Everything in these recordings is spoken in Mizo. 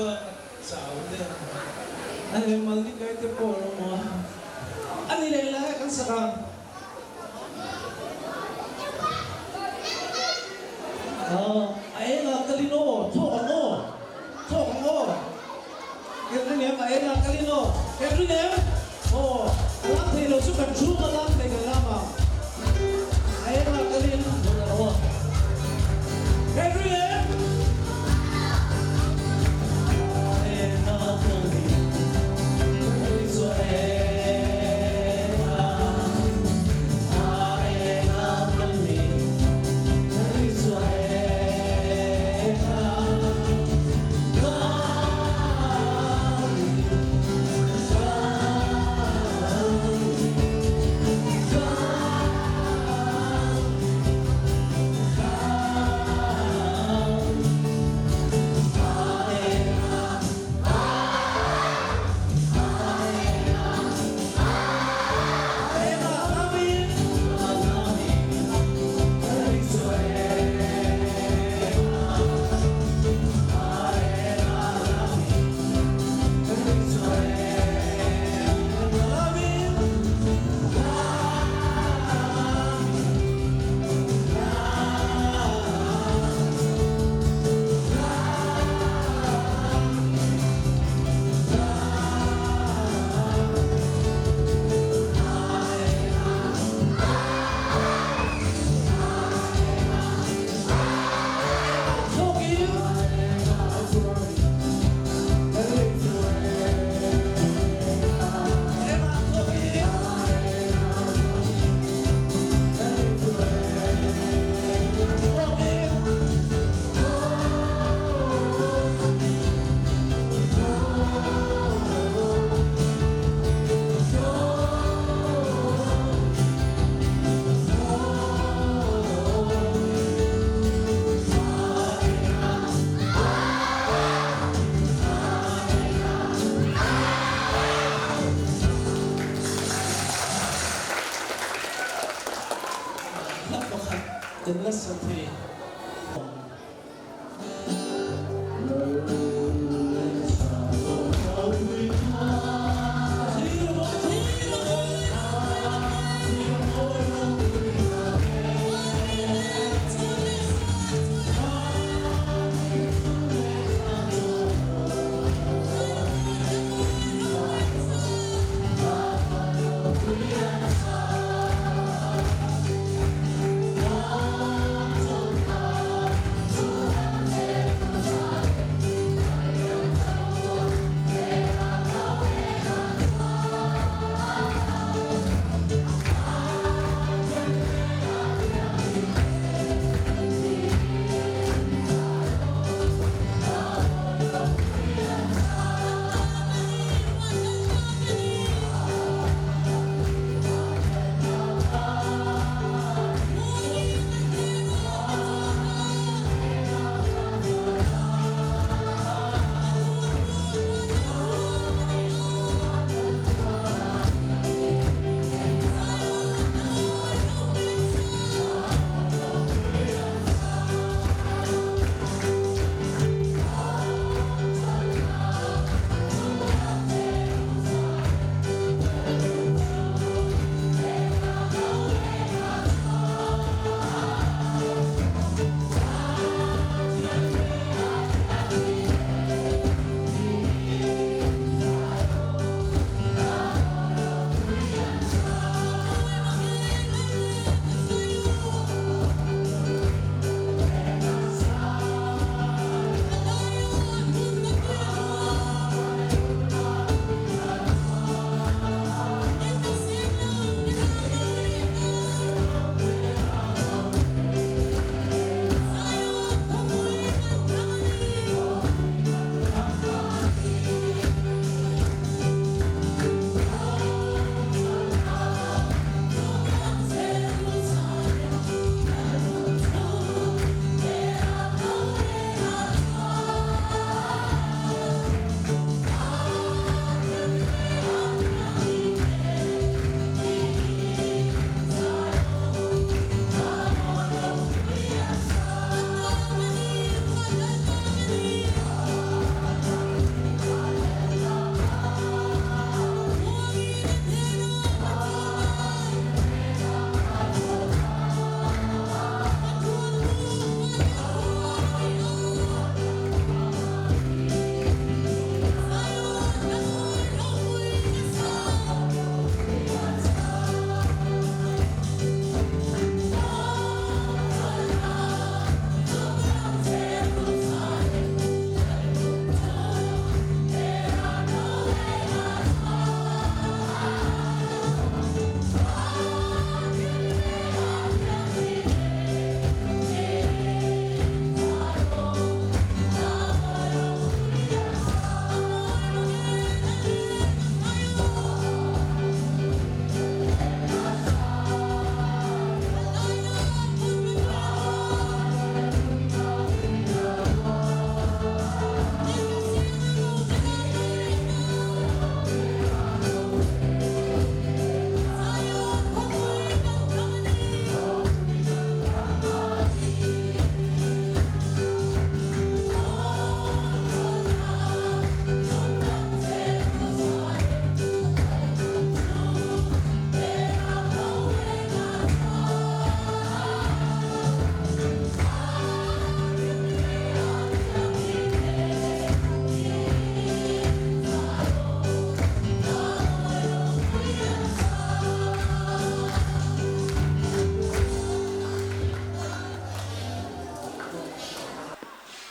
a, ka chau der mai. A he mal ni kai te pawh an awm a, a ni leh lai kan sak ang. A eng ah kalin aw, thawk ang aw, thawk ang aw. Kan ring em? A eng ah kalin aw, kan ring em? Aw, a lam thei lo chu kan chhung a lam thei kan lam ang. A eng ah kalin aw, kan ring em? A eng ah kalin kei chu a eng ah, a eng ah kalin kei chu a eng ah. Hla pakhat kan la sa thei.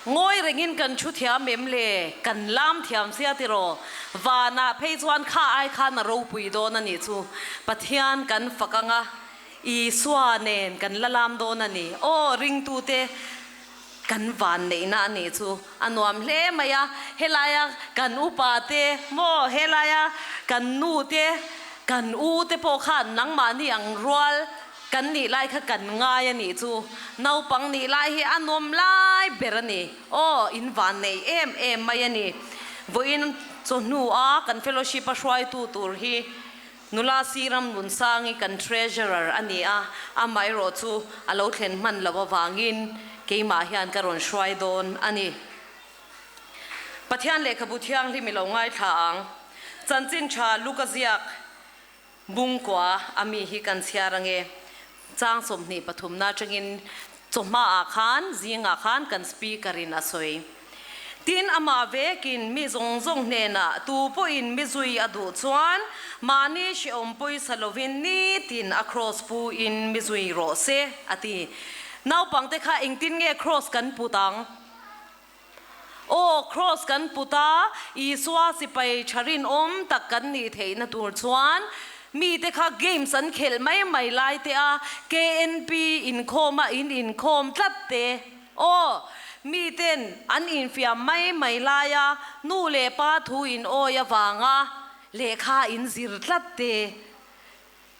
Ngawi rengin kan thu thiam em le? Kan lam thiam sia tiraw? Vanah phei chuan kha ai khan a ropui dawn a nih chu. Pathian kan fak anga Isua nen kan la lam dawn a ni. Aw ringtute kan van neihna a nih chu a nuam hle mai a. Helaia kan upa te maw helaia kan nu te kan u te pawh khan nangmahni ang rual Kan nih lai kha kan ngai a nih chu. Naupang nih lai hi a nawm lai ber a ni. Aw, in van nei em em mai a ni. Vawiin chawhnu a kan fellowship a hruaitu tur hi nula Siram Nunsangi kan treasurer a ni a, amaherawh chu a lo thlen hman loh avangin keimah hian ka rawn hruai dawn a ni. Pathian lehkhabu thianghlim i lo ngaithla ang. Chanchin tha Luka ziak. Bungkua a mi hi kan chhiar ange. Chang 23 na atangin chawhma ah khan zingah khan kan speaker in a sawi. Tin amah vekin mi zawng zawng hnenah tu pawhin mi zui a duh chuan mahni hrehawm pawisa lovin nitin a cross pu in mi zui rawh se a ti. Naupangte kha engtin nge cross kan put ang? Aw, Kraws kan put a, Isua sipai tha rinawm tak kan nih theihna tur chuan mite kha games an khelh mai mai lai te a, KNP inkhawm a in inkhawm tlat te. Aw, miten an infiam mai mai lai a, nu leh pa thu in awi avanga lehkha in zir tlat te.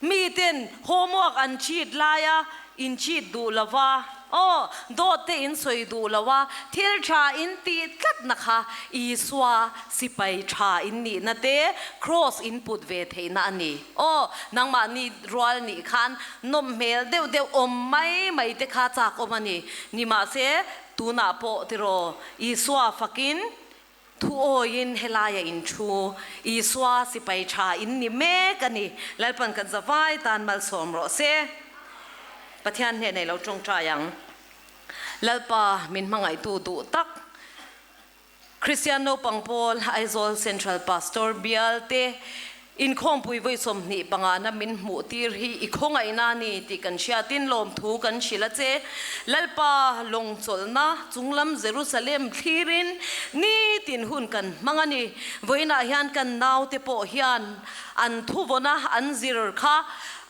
Miten homework an cheat laia in cheat duh lo va, aw, dawt te in sawi duh lo a, thil tha in tih tlatna kha Isua sipai tha in nihna te cross in put ve theihna a ni. Aw, nangmahni rual nih khan nawm hmel deuh deuh awm mai mai te kha chak awm a ni. Nimahse, tunah pawh tiraw Isua fakin Thu awiin helaia in thu Isua sipai tha in ni mek a ni. Lalpan kan zavai tan malsawm rawh se. Pathian hneh nei lo tawngtai ang. Lalpa min hmangaihtu duh tak Kristian naupang pawl Aizawl Central Pastor bial te Inkhawmpui vawi 25 na min hmuh tir hi i khawngaihna a ni tih kan hriatin lawmthu kan hrilh a che. Lalpa lawng chawlhna chunglam Jerusalem thlirin nitin hun kan hmang a ni. Vawiinah hian kan naute pawh hian an thuvawna an zir kha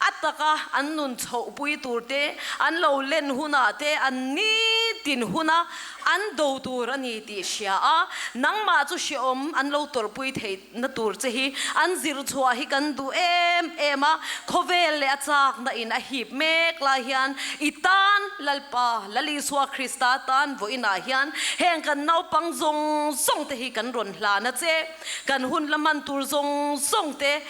a taka an nun chhohpui tur te, an lo len hunah te an nitin huna an do tur a ni tih hria a, nangmah chu hrehawm an lo tawrhpui thei Na tur che hi an zir chhuah hi kan duh em em a, khawvel leh a chakna in a hip mek lai hian i tan Lalpa Lal Isua Krista tan vawiinah hian heng kan naupang zawng zawng te hi kan rawn hlan a che, kan hun la hman tur zawng zawng te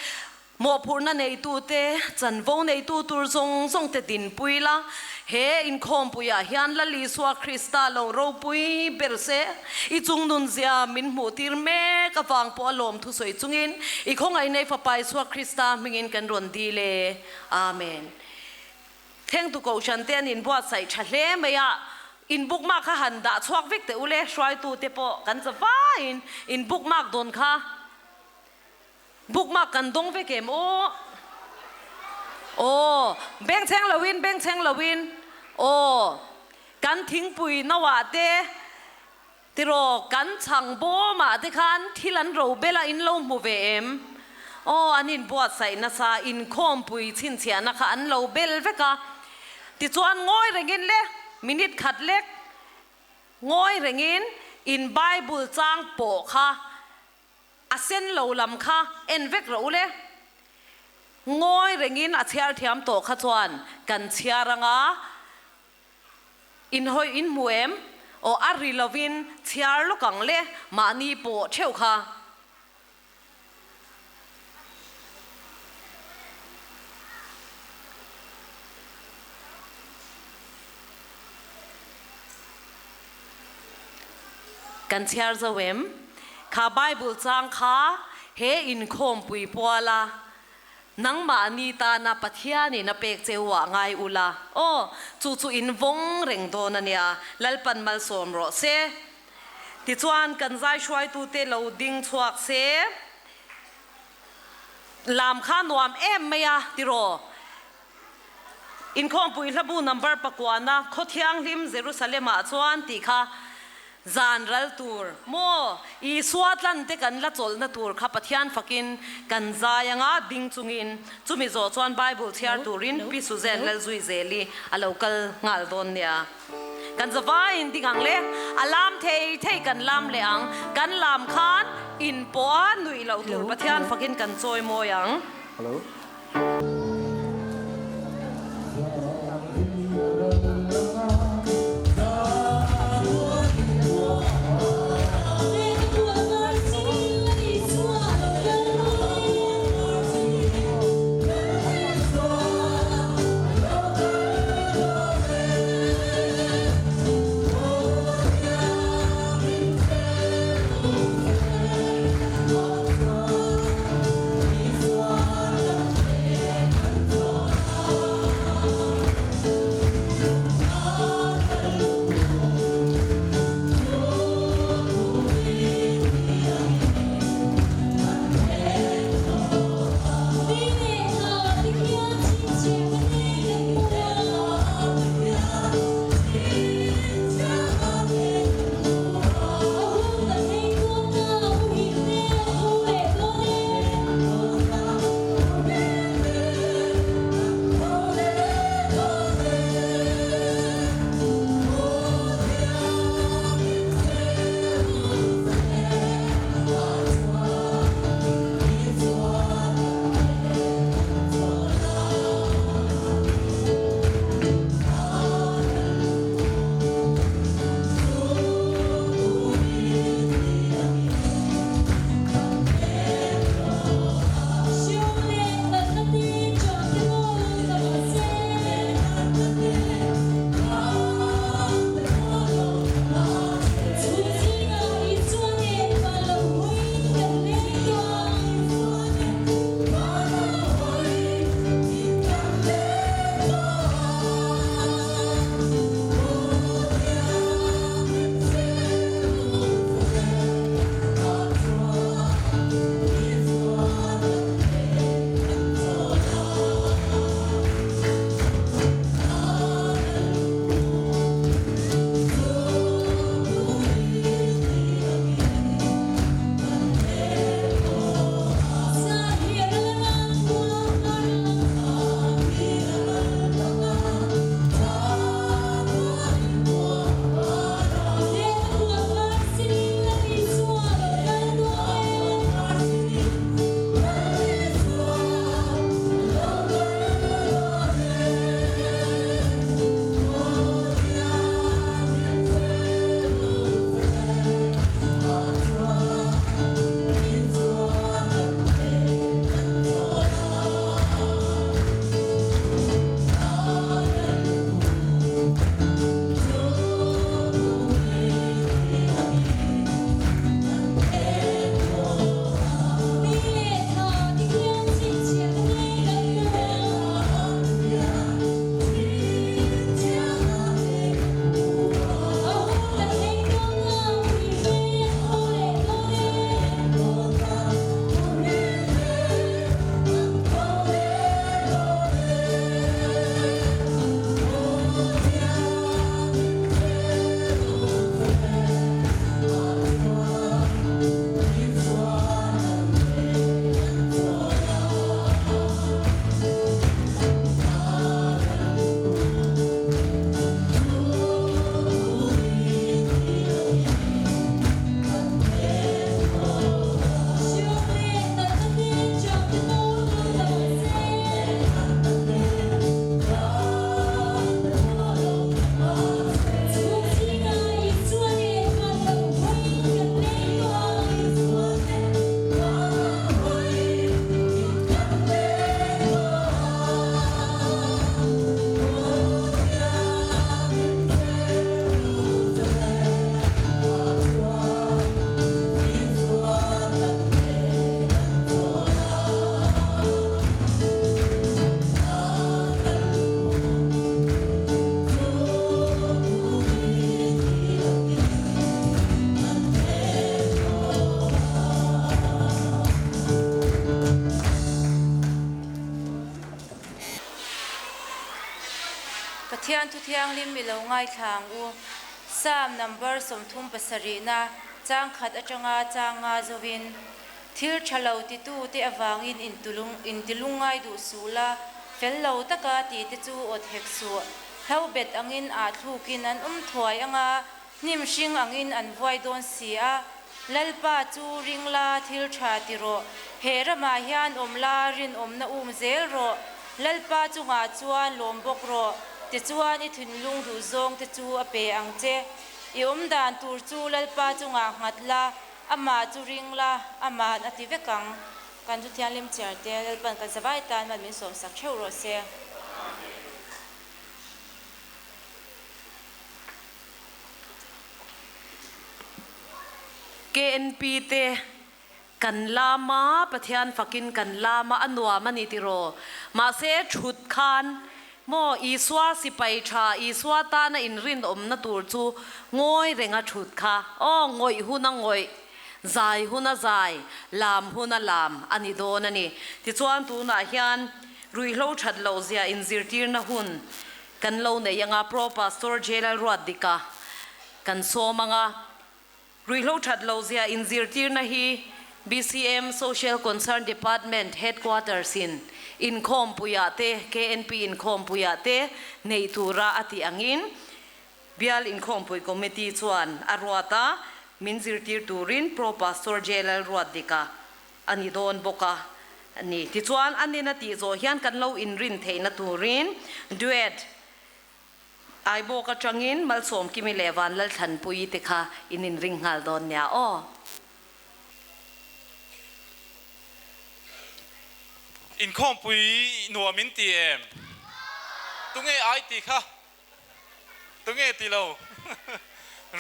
Mawhphurhna neitute, chanvo neitu tur zawng zawngte dinpui la, he inkhawmpuiah hian Lal Isua Krista lo ropui ber se, i chungnunzia min hmuhtir mek avang pawh a lawm thusawi chungin i khawngaih nei Fapa Isua Krista hmingin kan rawn dil e. Amen. Thlengtu Kohhrante an inbuatsaih tha hle mai a, in bookmark kha han dah chhuak vek teh u le, hruaitute pawh kan za vaiin in bookmark dawn kha. Bookmark kan dawng vek em aw? Aw, bengchheng loin, bengchheng loin, aw, kan thingpui noah te, tiraw, kan chhang bawmah te khan thil an ro bel a, in lo hmu ve em? Aw, an inbuatsaih nasa, inkhawmpui chhinchhiahna kha an lo bel vek a. Tichuan, ngawi rengin le, minute khat lek, ngawi rengin in Bible chang pawh kha A sen lo lam kha en vek rawh u le. Ngawi rengin a chhiar thiam tawh kha chuan kan chhiar anga in hawi in hmu em? Aw a ri lovin chhiar lawk ang le mahni pawh theuh kha. Kan chhiar zo em? Kha Bible chang kha he inkhawmpui puala nangmahni tana Pathianin a pek che u ah ngai ula aw, chu chu in vawng reng dawn a nia, Lalpan malsawm rawh se. Tichuan kan zai hruaitute lo ding chhuak se, lam kha nuam em mai a tiraw? Inkhawmpui hlabu number pakuana Khaw Thianghlim Jerusalem-ah chuan tih kha. Zan ral tur maw Isua tlan te kan la chawlhna tur kha Pathian fakin kan zai anga ding chungin chumi zawh chuan Bible chhiar turin Pi Suzanne Lalzuizeli a lo kal nghal dawn nia. Kan zavaiin ding ang le, a lam thei thei kan lam leh ang, kan lam khan in pawh a nuih loh tur Pathian fakin kan chawi mawi ang. Pathian thu thianghlim i lo ngaithla ang u. Psalm number 37na chang khat atanga changa zovin thil thalo titu te awangin intulung intilungai du sula fello taka ti te chu ot hek su hlo bet angin a thlukin an um thuai anga hnim hring angin an vuai dawn si a lalpa chu ringla thil tha ti ro he rama hian awmla rin awmna um zel ro lalpa chunga chuan lawm bawk ro ti chuan i thinlung du zawng te chu a pe ang che i awm dan tur chu lalpa chunga nghat la ama chu ringla ama ati vekang kan chu thian lim chiar te lalpan kan zawai tan man min som sak theu ro se. KNP te kan lama Pathian fakin kan lama anua mani tiro ma se thut khan mo Isua sipai tha Isua ta na in rin om na tur chu ngoi renga thut kha o ngoi huna ngoi zai huna zai lam huna lam ani don ani ti chuan tu na hian rui hlo that lo zia in zirtir na hun kan lo nei anga pro pastor jelal ruat dika kan somanga Ruihlo that lo zia in zirtir na hi BCM Social Concern Department Headquarters in in khom puya te KNP in khom puya te nei tura ati angin bial in khom pui committee chuan arwata min zirtir turin pro pastor jelal ruat dika ani don boka ani ti chuan anina ti zo hian kan lo in rin theina turin duet ai bo ka changin malsom kimi lewan lal than pui te kha inin ring ngal don nya o. In khom pui nuam in ti em tunge ai ti kha tunge ti lo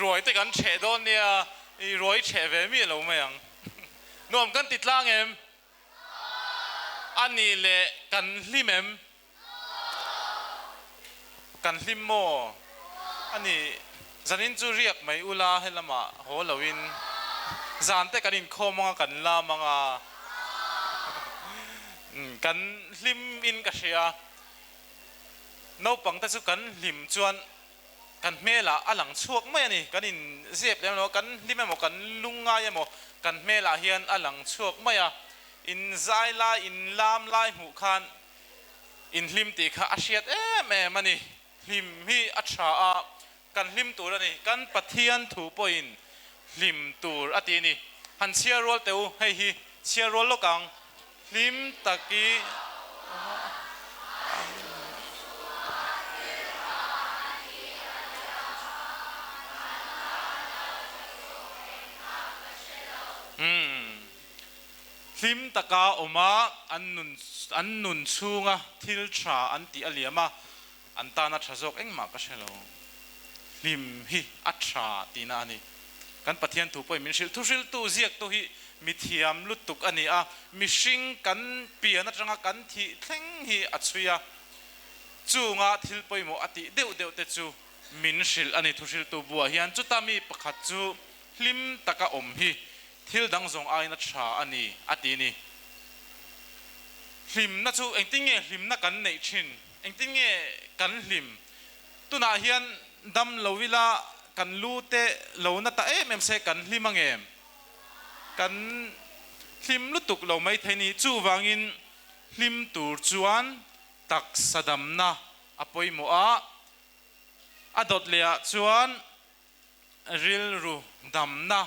ruai te kan che don nia i ruai che ve mi lo mai ang nuam kan ti tlang em ani le kan hlim em kan hlim mo ani zanin chu riak mai ula helama ho loin zan te kan in khom anga kan la manga kan hlim in ka hria no pang te chu kan hlim chuan kan hmela alang chuak mai ani kan in zep lem lo kan hlim emaw kan lungai emaw kan hmela hian alang chuak mai a in zai lai in lam lai hmu khan in hlim ti kha a hriat em em ani hlim hi a tha a kan hlim tur ani kan Pathian thu pawhin hlim tur ati ni han chhiar rual teu hei hi chhiar rual lokang hlim taki hlim taka awma an nun an nun chhunga thil tha an ti a liam a an tana tha zawk engmah ka hre lo hlim hi a tha tina ani kan Pathian thu pawhin min hrilh thu hrilh tu ziak tu hi mi thiam lutuk ani a mihring kan pian atanga kan thih thleng hi a chhui a chunga thil pawimawh a tih deuh deuh te chu min hrilh ani thu hrilh tu buah hian chuta mi pakhat chu hlim taka awm hi thil dang zawng aiin a tha ani a ti ni hlimna chu engtin nge hlimna kan neih thin engtin nge kan hlim tunah hian dam lo ila kan lu te lo na ta em em se kan hlim angem kan hlim lutuk lo mai thei ni chuwangin hlim tur chuan taksa damna a pawimawh a a dawt lehah chuan rilru damna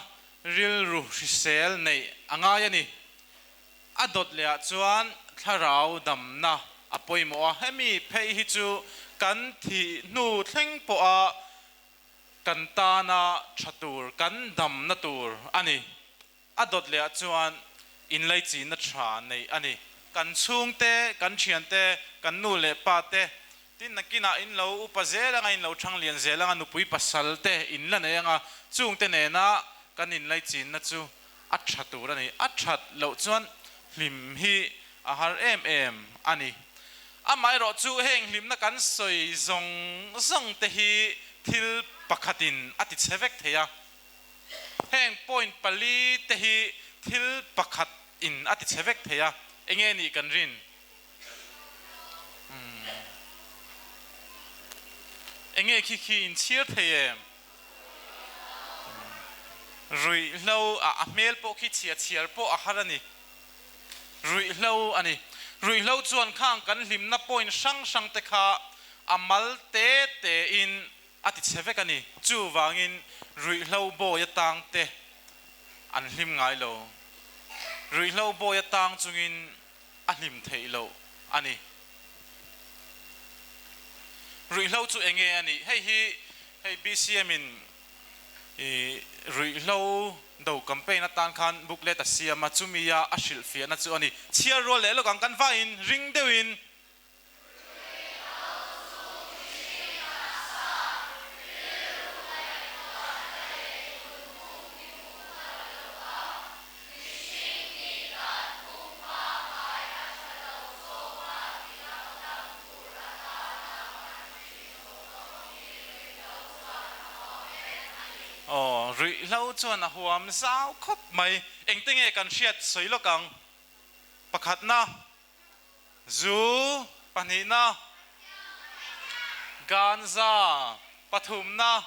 rilru hrisel neih a ngai ani a dawt lehah chuan thlarau damna a pawimawh a hemi phei hi chu kan thih hnu thleng pawh a kan tana tha tur kan damna tur ani a dawt lehah chuan in lei chinna tha nei ani kan chhungte kan thiante kan nu leh pa te tin nakinah in lo upa zel anga in lo thang lian zel anga nupui pasal te in la nei anga chungte nena kan in lei chinna chu a tha tur ani a that loh chuan hlim hi a har em em ani amaherawh chu heng hlimna kan sawi zawng zawng te hi thil pakhatin a ti che vek thei a heng point pali te hi thil pakhat in a ti che vek thei a enge ni kan rin enge khi khi in chhiar thei em. Ruihhlo a a hmel pawh khi chhia chhiar pawh a har a ni. Ruihhlo a ni. Ruihhlo chuan khang kan hlimna point hrang hrang te kha a mal te te in a ti chhe vek a ni. Chuvangin ruihhlo bawi atang te an hlim ngai lo. Ruihhlo bawi atang chungin a hlim theih loh a ni. Ruihhlo chu enge a nih? Hei hi hei BCM in i ruihhlo do campaign atan khan booklet a siam a, chumi a a hrilhfiahna chu a ni. Chhiar rual leh lawk ang kan vaiin ring deuhin. Aw, ruihhlo chuan a huam zau khawp mai. Engte nge kan hriat sawi lawk ang? Pakhatna, zu, pahnihna, ganza, pathumna,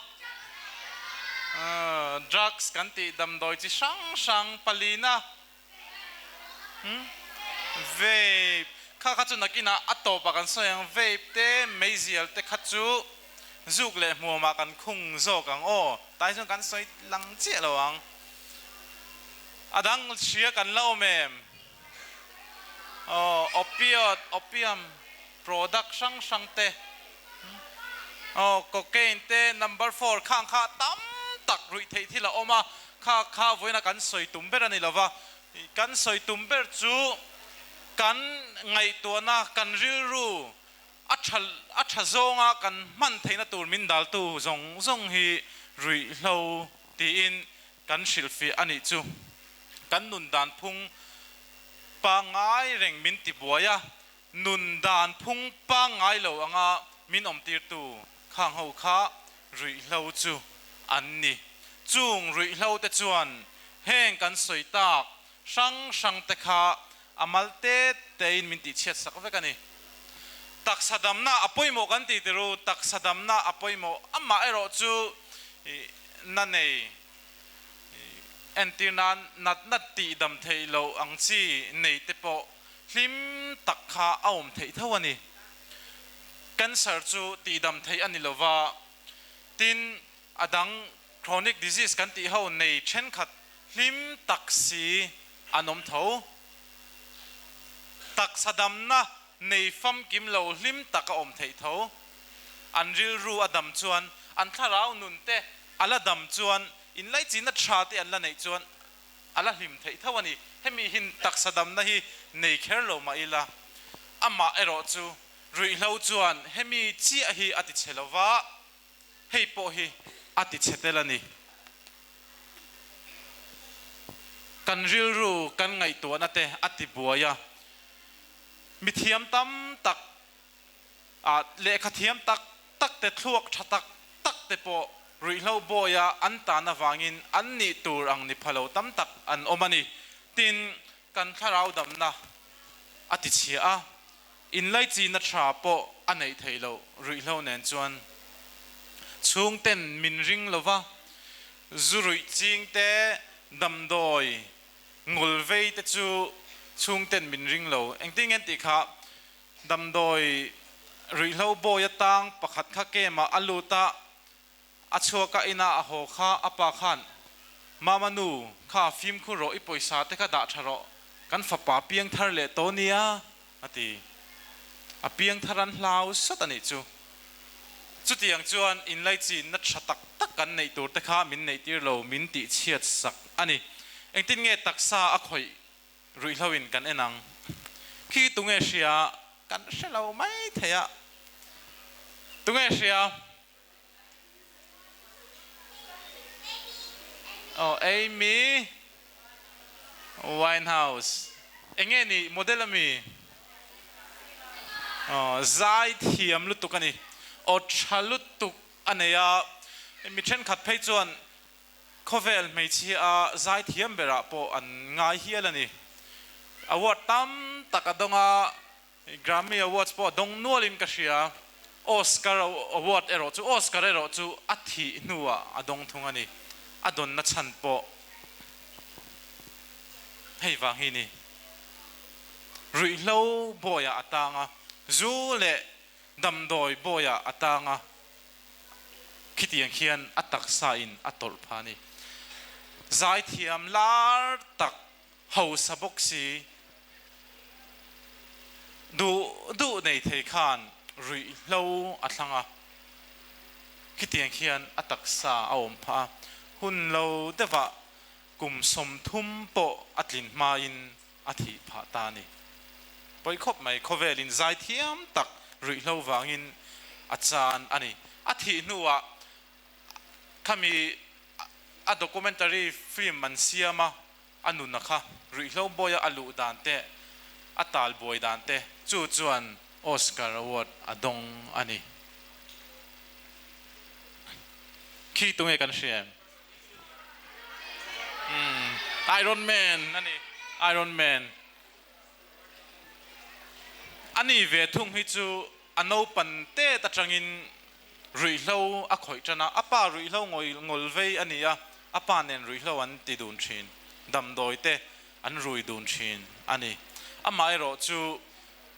drugs kan tih damdawi chi hrang hrang, palina, Vape, kha kha chu nakinah a tawpah kan sawi ang, vape te meizial te kha chu zuk leh hmuamah kan khung zawk ang aw, tai chuan kan sawi lang chiah lo ang. A dang hria kan la awm em? Aw, opiot, opium product hrang hrang te, aw, cocaine te, number four khang kha tam tak ruih theih thil a awm a, kha kha vawiina kan sawi tum ber a ni lova, kan sawi tum ber chu kan ngaihtuahna, kan rilru a tha a tha zawnga kan hman theihna tur min daltu zawng zawng hi ruihhlo tiin kan hrilhfiah a nih chu. Kan nun dan phung pangngai reng min tibuai a, nun dan phung pangngai lo anga min awmtirtu khang ho kha ruihhlo chu an ni. Chung ruihhlo te chuan heng kan sawi tak hrang hrang te kha a mal te tein min tihchhiat sak vek a ni. Taksa damna a pawimawh kan ti tiru, taksa damna a pawimawh amah erawh chu na nei Entir nan natna tihdam theih loh ang chi nei te pawh hlim tak kha a awm theih tho a ni. Cancer chu tihdam theih a ni lo va, tin a dang chronic disease kan tih ho nei thenkhat hlim tak si an awm tho. Taksa damna nei famkim lo hlim tak a awm theih tho. An rilru a dam chuan an thlarau nun te A la dam chuan inlaichinna tha te an la neih chuan a la hlim theih tho a ni. Hemi hin taksa damna hi nei kher lo mah ila, amah erawh chu ruihhlo chuan hemi chiah hi a ti chhe lo va, hei pawh hi a ti chhe tel a ni. Kan rilru kan ngaihtuahna te a ti buai a, mithiam tam tak A lehkha thiam tak tak te thluak tha tak tak te pawh ruihhlo bawia an tan avangin an nih tur ang ni pha lo tam tak an awm a ni. Tin, kan thlarau damna a ti chhia a, inlaichina tha pawh a neih theih loh ruihhlo nen chuan chhungten min ring lova zu ruih ching te damdawi ngawlvei te chu chhungten min ring lo. Engtin nge an tih kha? Damdawi ruihhlo bawi atang pakhat kha kemah a lut a, a chhuak a inah a haw kha a pa khan, Mama nu, kha fimkhur rawh i pawisa te kha dah tha rawh, kan fapa piang thar leh tawh nia, a ti. A piang thar an hlau sat a nih chu. Chutiang chuan inlaichinna tha tak tak kan neih tur te kha min neih tir lo, min tihchhiat sak a ni. Engtin nge taksa a khawih Ruihhlo in kan en ang. Khi tunge hria? Kan hre lo mai thei a. Tunge hria? Aw Amy Winehouse. Enge ni model ami? Aw zai thiam lutuk a ni. Aw tha lutuk a nei a. Mi thenkhat phei chuan Khawvel hmeichhia zaithiam berah pawh an ngai hial a ni. Award tam tak a dawng a, Grammy Awards pawh a dawng nualin ka hria. Oscar Award erawh chu Oscar erawh chu a thih hnuah a dawng thung a ni. A dawnna chhan pawh. Hei vang hi ni. Ruihhlo bawiah a tang a, zu leh damdawi bawiah a tang a, khitiang khian a taksa in a tawlh phah a ni. Zaithiam lar tak hausa bawk si, duh duh nei thei khan ruihhlo a thlang a, khitiang khian a taksa a awm phah a, hun lo deuhah kum 30 pawh a tlin hmain a thih phah ta a ni. Pawi khawp mai, khawvelin zaithiam tak ruihhlo vangin a chan a ni. A thih hnuah khami a documentary film an siam a, a nuna kha ruihhlo bawia a luh dan te, a tal buai dan te chu chuan Oscar Award a dawng a ni. Khi tunge kan hria em? Iron Man a ni, Iron Man. A ni ve thung hi chu a naupan tet atangin Ruihhlo a khawih tan a, a pa ruihhlo ngawih vei a ni a, a pa nen ruihhlo an ti dun thin, damdawi te an rui dun thin a ni. Amaherawh chu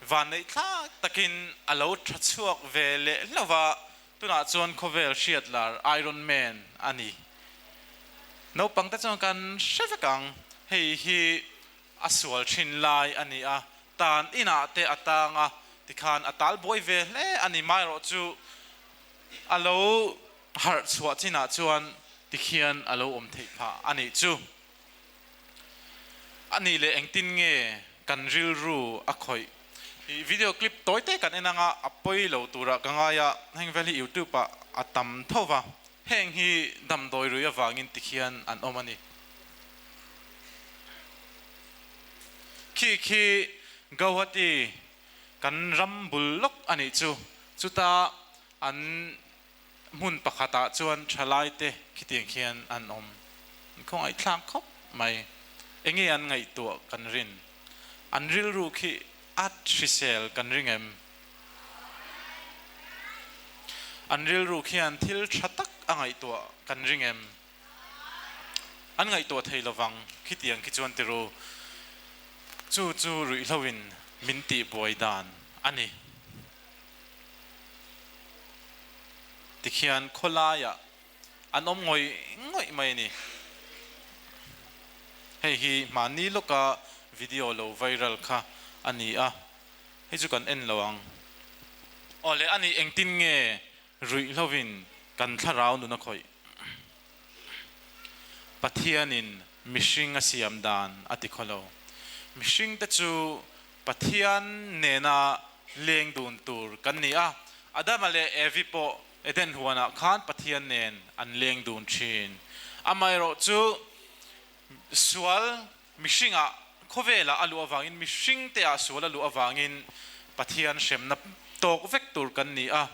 vanneih thlak takin a lo tha chhuak ve leh hlauh a, tunah chuan khawvel hriat lar Iron Man a ni. Naupang te chuan kan hre vek ang, hei hi a sual thin lai a ni a, tan inah te a tang a, tikhan a tal buai ve hle a ni. Maherawh chu a lo harh chhuah chinah chuan tikhian a lo awm theih phah a nih chu. A nih leh engtin nge kan rilru a khawih? I video clip tawi te kan en anga a pawi lo turah ka ngai a, heng vel hi YouTube ah a tam tho va, heng hi damdawi rui avangin tikhian an awm a ni. Khi khi Gauhati kan ram bul lawk a nih chu. Chuta an hmun pakhatah chuan thalaite khitiang khian an awm. An khawngaihthlak khawp mai. Enge an ngaihtuah kan rin? An rilru khi a hrisel kan ring em? An rilru khian thil tha tak a ngaihtuah kan ring em? An ngaihtuah thei lovang khitiang khi chuan ti ru. Chu chu ruihhloin min tihbuai dan a ni. Tikhian khawlaiah an awm ngawih ngawih mai a ni. Hei hi hmanni lawka video lo viral kha a ni a, hei chu kan en lo ang. Aw le, a ni engtin nge Ruihhlovin kan thlarau nun a khawih. Pathianin mihring a siam dan a ti khaw lo. Mihringte chu Pathian nena leng dun tur kan ni a. Adama leh Evi pawh Eden huanah khan Pathian nen an leng dun thin. Amaherawhchu sual mihringah khawvelah a luh avangin, mihringteah sual a luh avangin Pathian hremna tawk vek tur kan ni a,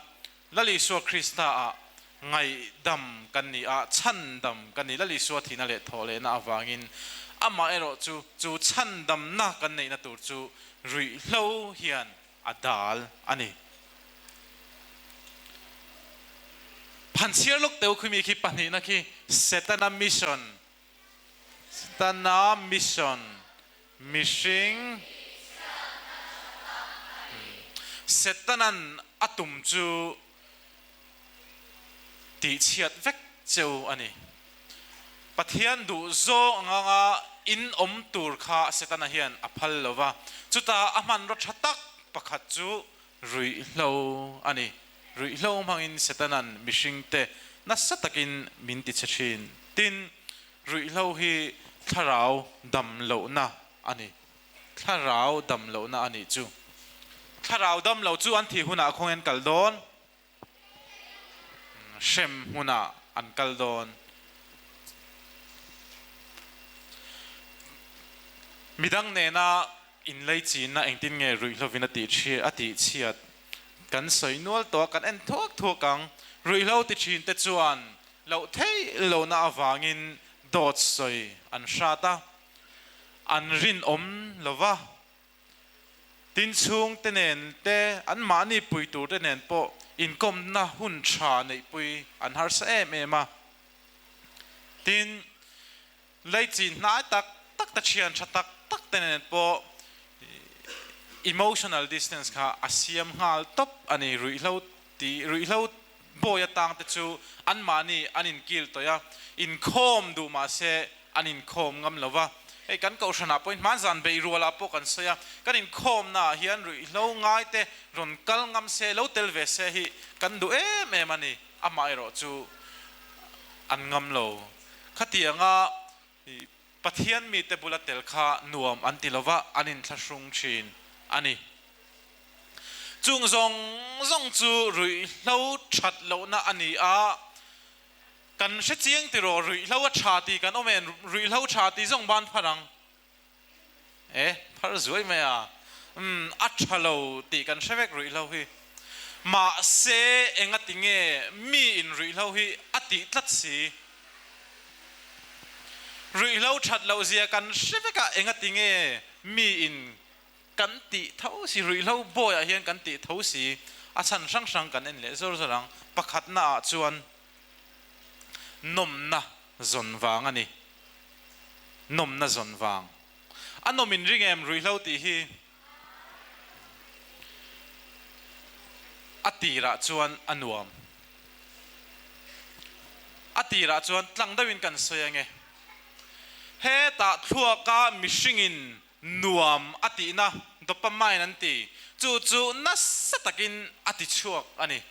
Lal Isua Kristaah ngaihdam kan ni a, chhandam kan ni. Lal Isua thihna leh thawhlehna avangin amah erawh chu chu chhandamna kan neihna tur chu ruihhlo hian a dal a ni. Phanchhiar lawk teu khumi khi pahnihna khi Setana mission Setana mission, mihring Setanan a tum chu tihchhiat vek cheu a ni. Pathian duh zawng anga in awm tur kha Setana hian a phal lo va, chuta a hmanraw tha tak pakhat chu ruihhlo a ni. Ruihhlo hmangin Setanan mihringte nasa takin min ti che thin. Tin, ruihhlo hi thlarau dam lohna a ni. Thlarau dam lohna a nih chu. Thlarau dam lo chu an thih hunah khawnge an kal dawn? Hrem hmunah an kal dawn. Midang nena inleichinna engtin nge ruihhlovin a tih chhiat kan sawi nual tawh a, kan en thuak thuak ang. Ruihhlo ti thin te chuan loh theih lohna avangin dawt sawi an hrat a, an rinawm lo va. Tin chhungte nen te, anmahni pui tur te nen pawh inkawmna hun tha neihpui an harsa em em a. Tin, Leichin hnai tak tak te thian tha tak tak te nen pawh emotional distance kha a siam nghal tawp a ni. Ruihhlo ti ruihhlo bawi atang te chu anmahni an inkil tawih a, inkhawm duh mah se an inkhawm ngam lo va. Hei kan kohhranah pawhin hmanzan beih rualah pawh kan sawi a, kan inkhawmnaah hian ruihhlo ngaite rawn kal ngam se, lo tel ve se hi kan duh em em a ni. Amaherawh chu an ngam lo. Khatianga Pathian mite bula tel kha nuam an ti lova, an inthlahrung thin a ni. Chung zawng zawng chu ruihhlo that lohna a ni a, kan hre chiang tiraw ruihhlo a tha tih kan awm em? Ruihhlo tha tih zawng ban phar ang. E, phar zuai mai a. Umm, a tha lo tih kan hre vek ruihhlo hi. Mahse, engati nge mi in ruihhlo hi a tih tlat si? Ruihhlo that loh zia kan hre vek a, engati nge mi in kan tih tho si, ruihhlo bawi ah hian kan tih tho si, a chhan hrang hrang kan en leh zawr zawr ang. Pakhatna ah chuan nawmna zawn vang a ni. Nawmna zawn vang. A nawm in ring em ruihhlo tih hi? A tirah chuan a nuam. A tirah chuan tlang deuhin kan sawi ange. Hetah thluaka mihringin nuam a tihna dopamine an ti, chu chu nasa takin a ti chhuak a ni.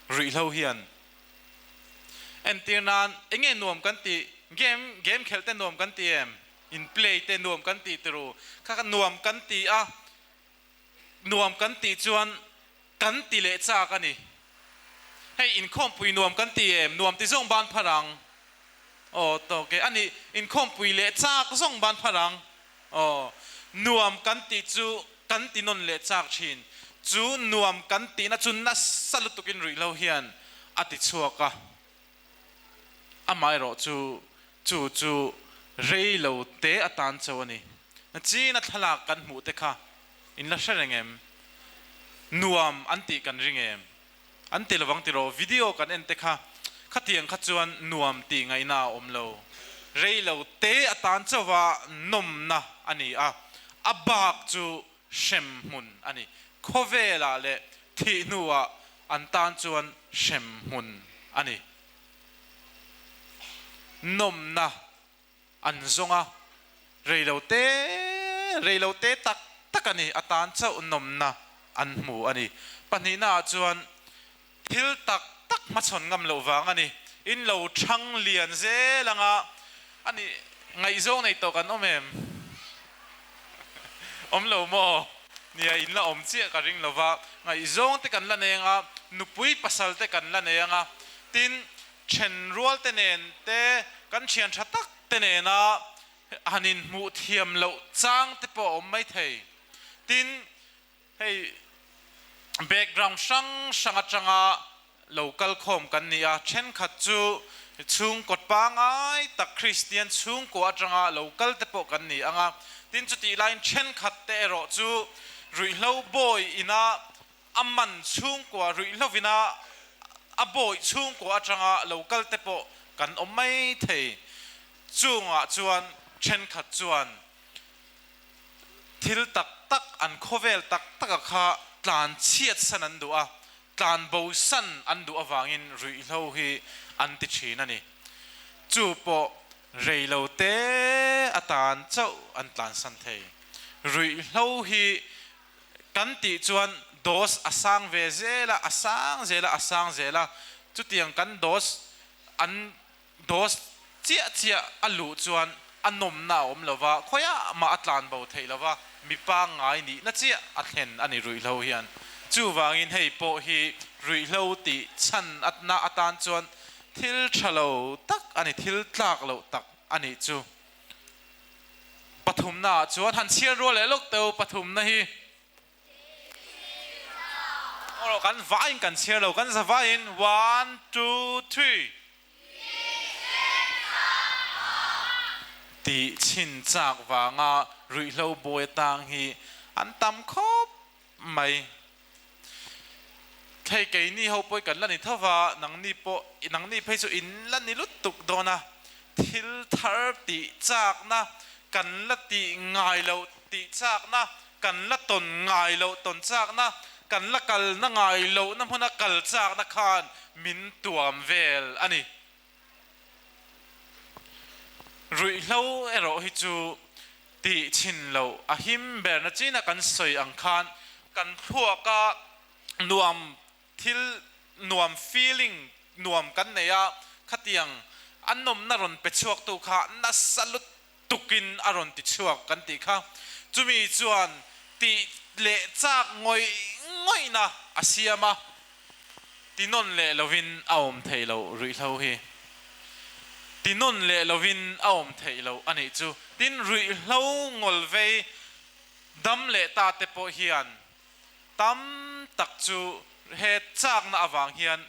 Ruihhlo hian entir nan enge nuam kan tih? Game game khelh te nuam kan ti em? In play te nuam kan tih tiru? Kha kha nuam kan ti a, nuam kan tih chuan kan ti leh chak a ni. Hei inkhawmpui nuam kan ti em? Nuam ti zawng ban phar ang. Aw tawk e. A nih inkhawmpui leh chak zawng ban phar ang. Aw nuam kan tih chu kan ti nawn leh chak thin. Chu nuam kan tihna chu nasa lutukin ruihhlo hian a ti chhuak a. Amaherawh chu chu chu rei lo te atan cho a ni. China thlalak kan hmuh te kha in la hre reng em? Nuam an tih kan ring em? An ti lovang tiraw? Video kan en te kha khatiang kha chuan nuam tih ngaihna a awm lo. Rei lo te atan chauha nawmna a ni a, a bak chu hrem hmun a ni. Khawvelah leh thih hnuah an tan chuan hrem hmun a ni. Nawmna an zawng a, reilo te, reilo te tak tak a ni, a tan chauh nawmna an hmu a ni. Pahnihna ah chuan thil tak tak hmachhawn ngam loh vang a ni. In lo thang lian zel anga a ni, ngaihzawng nei tawh kan awm em? Awm lo maw? Nia, in la awm chiah ka ring lova, ngaihzawng te kan la nei anga, nupui pasal te kan la nei anga, tin Then rual te nen te, kan thian tha tak te nena han inhmuh thiam loh chang te pawh a awm mai thei. Tin, hei background hrang hrang atanga lo kal khawm kan ni a, thenkhat chu chhungkaw pangai tak Kristian chhungkua atanga lo kal te pawh kan ni ang a. Tin, chutih laiin thenkhat te erawh chu ruihhlo bawi ina A man chhungkua ruihhlovin a a bawih chhungkua atanga lo kal te pawh kan awm mai thei. Chungah chuan thenkhat chuan thil tak tak an khawvel tak taka kha tlan chhiat san an duh a, tlan bo san an duh avangin ruihhlo hi an ti thin a ni. Chu pawh rei lo te atan chauh an tlan san thei. Ruihhlo hi Kan tih chuan dose a sang ve zel a, a sang zel a, a sang zel a. Chutiang kan dose an dose chiah chiah a luh chuan a nawmna a awm lo va, khawiah mah a tlan bo theih lo va, mi pangngai nihna chiah a thlen a ni ruihhlo hian. Chuvangin hei pawh hi ruihhlo tih chhan atna atan chuan thil tha lo tak a ni, thil tlak loh tak a nih chu. Pathumna ah chuan han chhiar rual leh lawk teu pathumna hi Aw kan vaiin kan chhiar lo kan za vaiin one two three tih chhin chak vanga ruihhlo buai atang hi an tam khawp mai. Hei keini ho pawh i kan la ni tho va, nangni pawh nangni phei chu in la ni lutuk dawn a, thil thar tih chakna Kan la tih ngai loh tih chakna, kan la tawn ngai loh tawn chakna, kan la kalna ngai lohna hmuna kal chakna khan min tuam vel a ni. Ruihhlo erawh hi chu tih chhin loh a him berna china kan sawi ang khan kan thluaka nuam thil nuam feeling nuam kan nei a, khatiang a nawmna rawn pe chhuaktu kha nasa lutukin a rawn ti chhuak kan tih kha. Chumi chuan tih leh chak ngawih ngawihna a siam a, ti nawn leh lovin a awm theih loh ruihhlo hi. Ti nawn leh lovin a awm theih loh a nih chu. Tin, ruihhlo ngawlvei dam leh ta te pawh hian Tam tak chu he chakna avang hian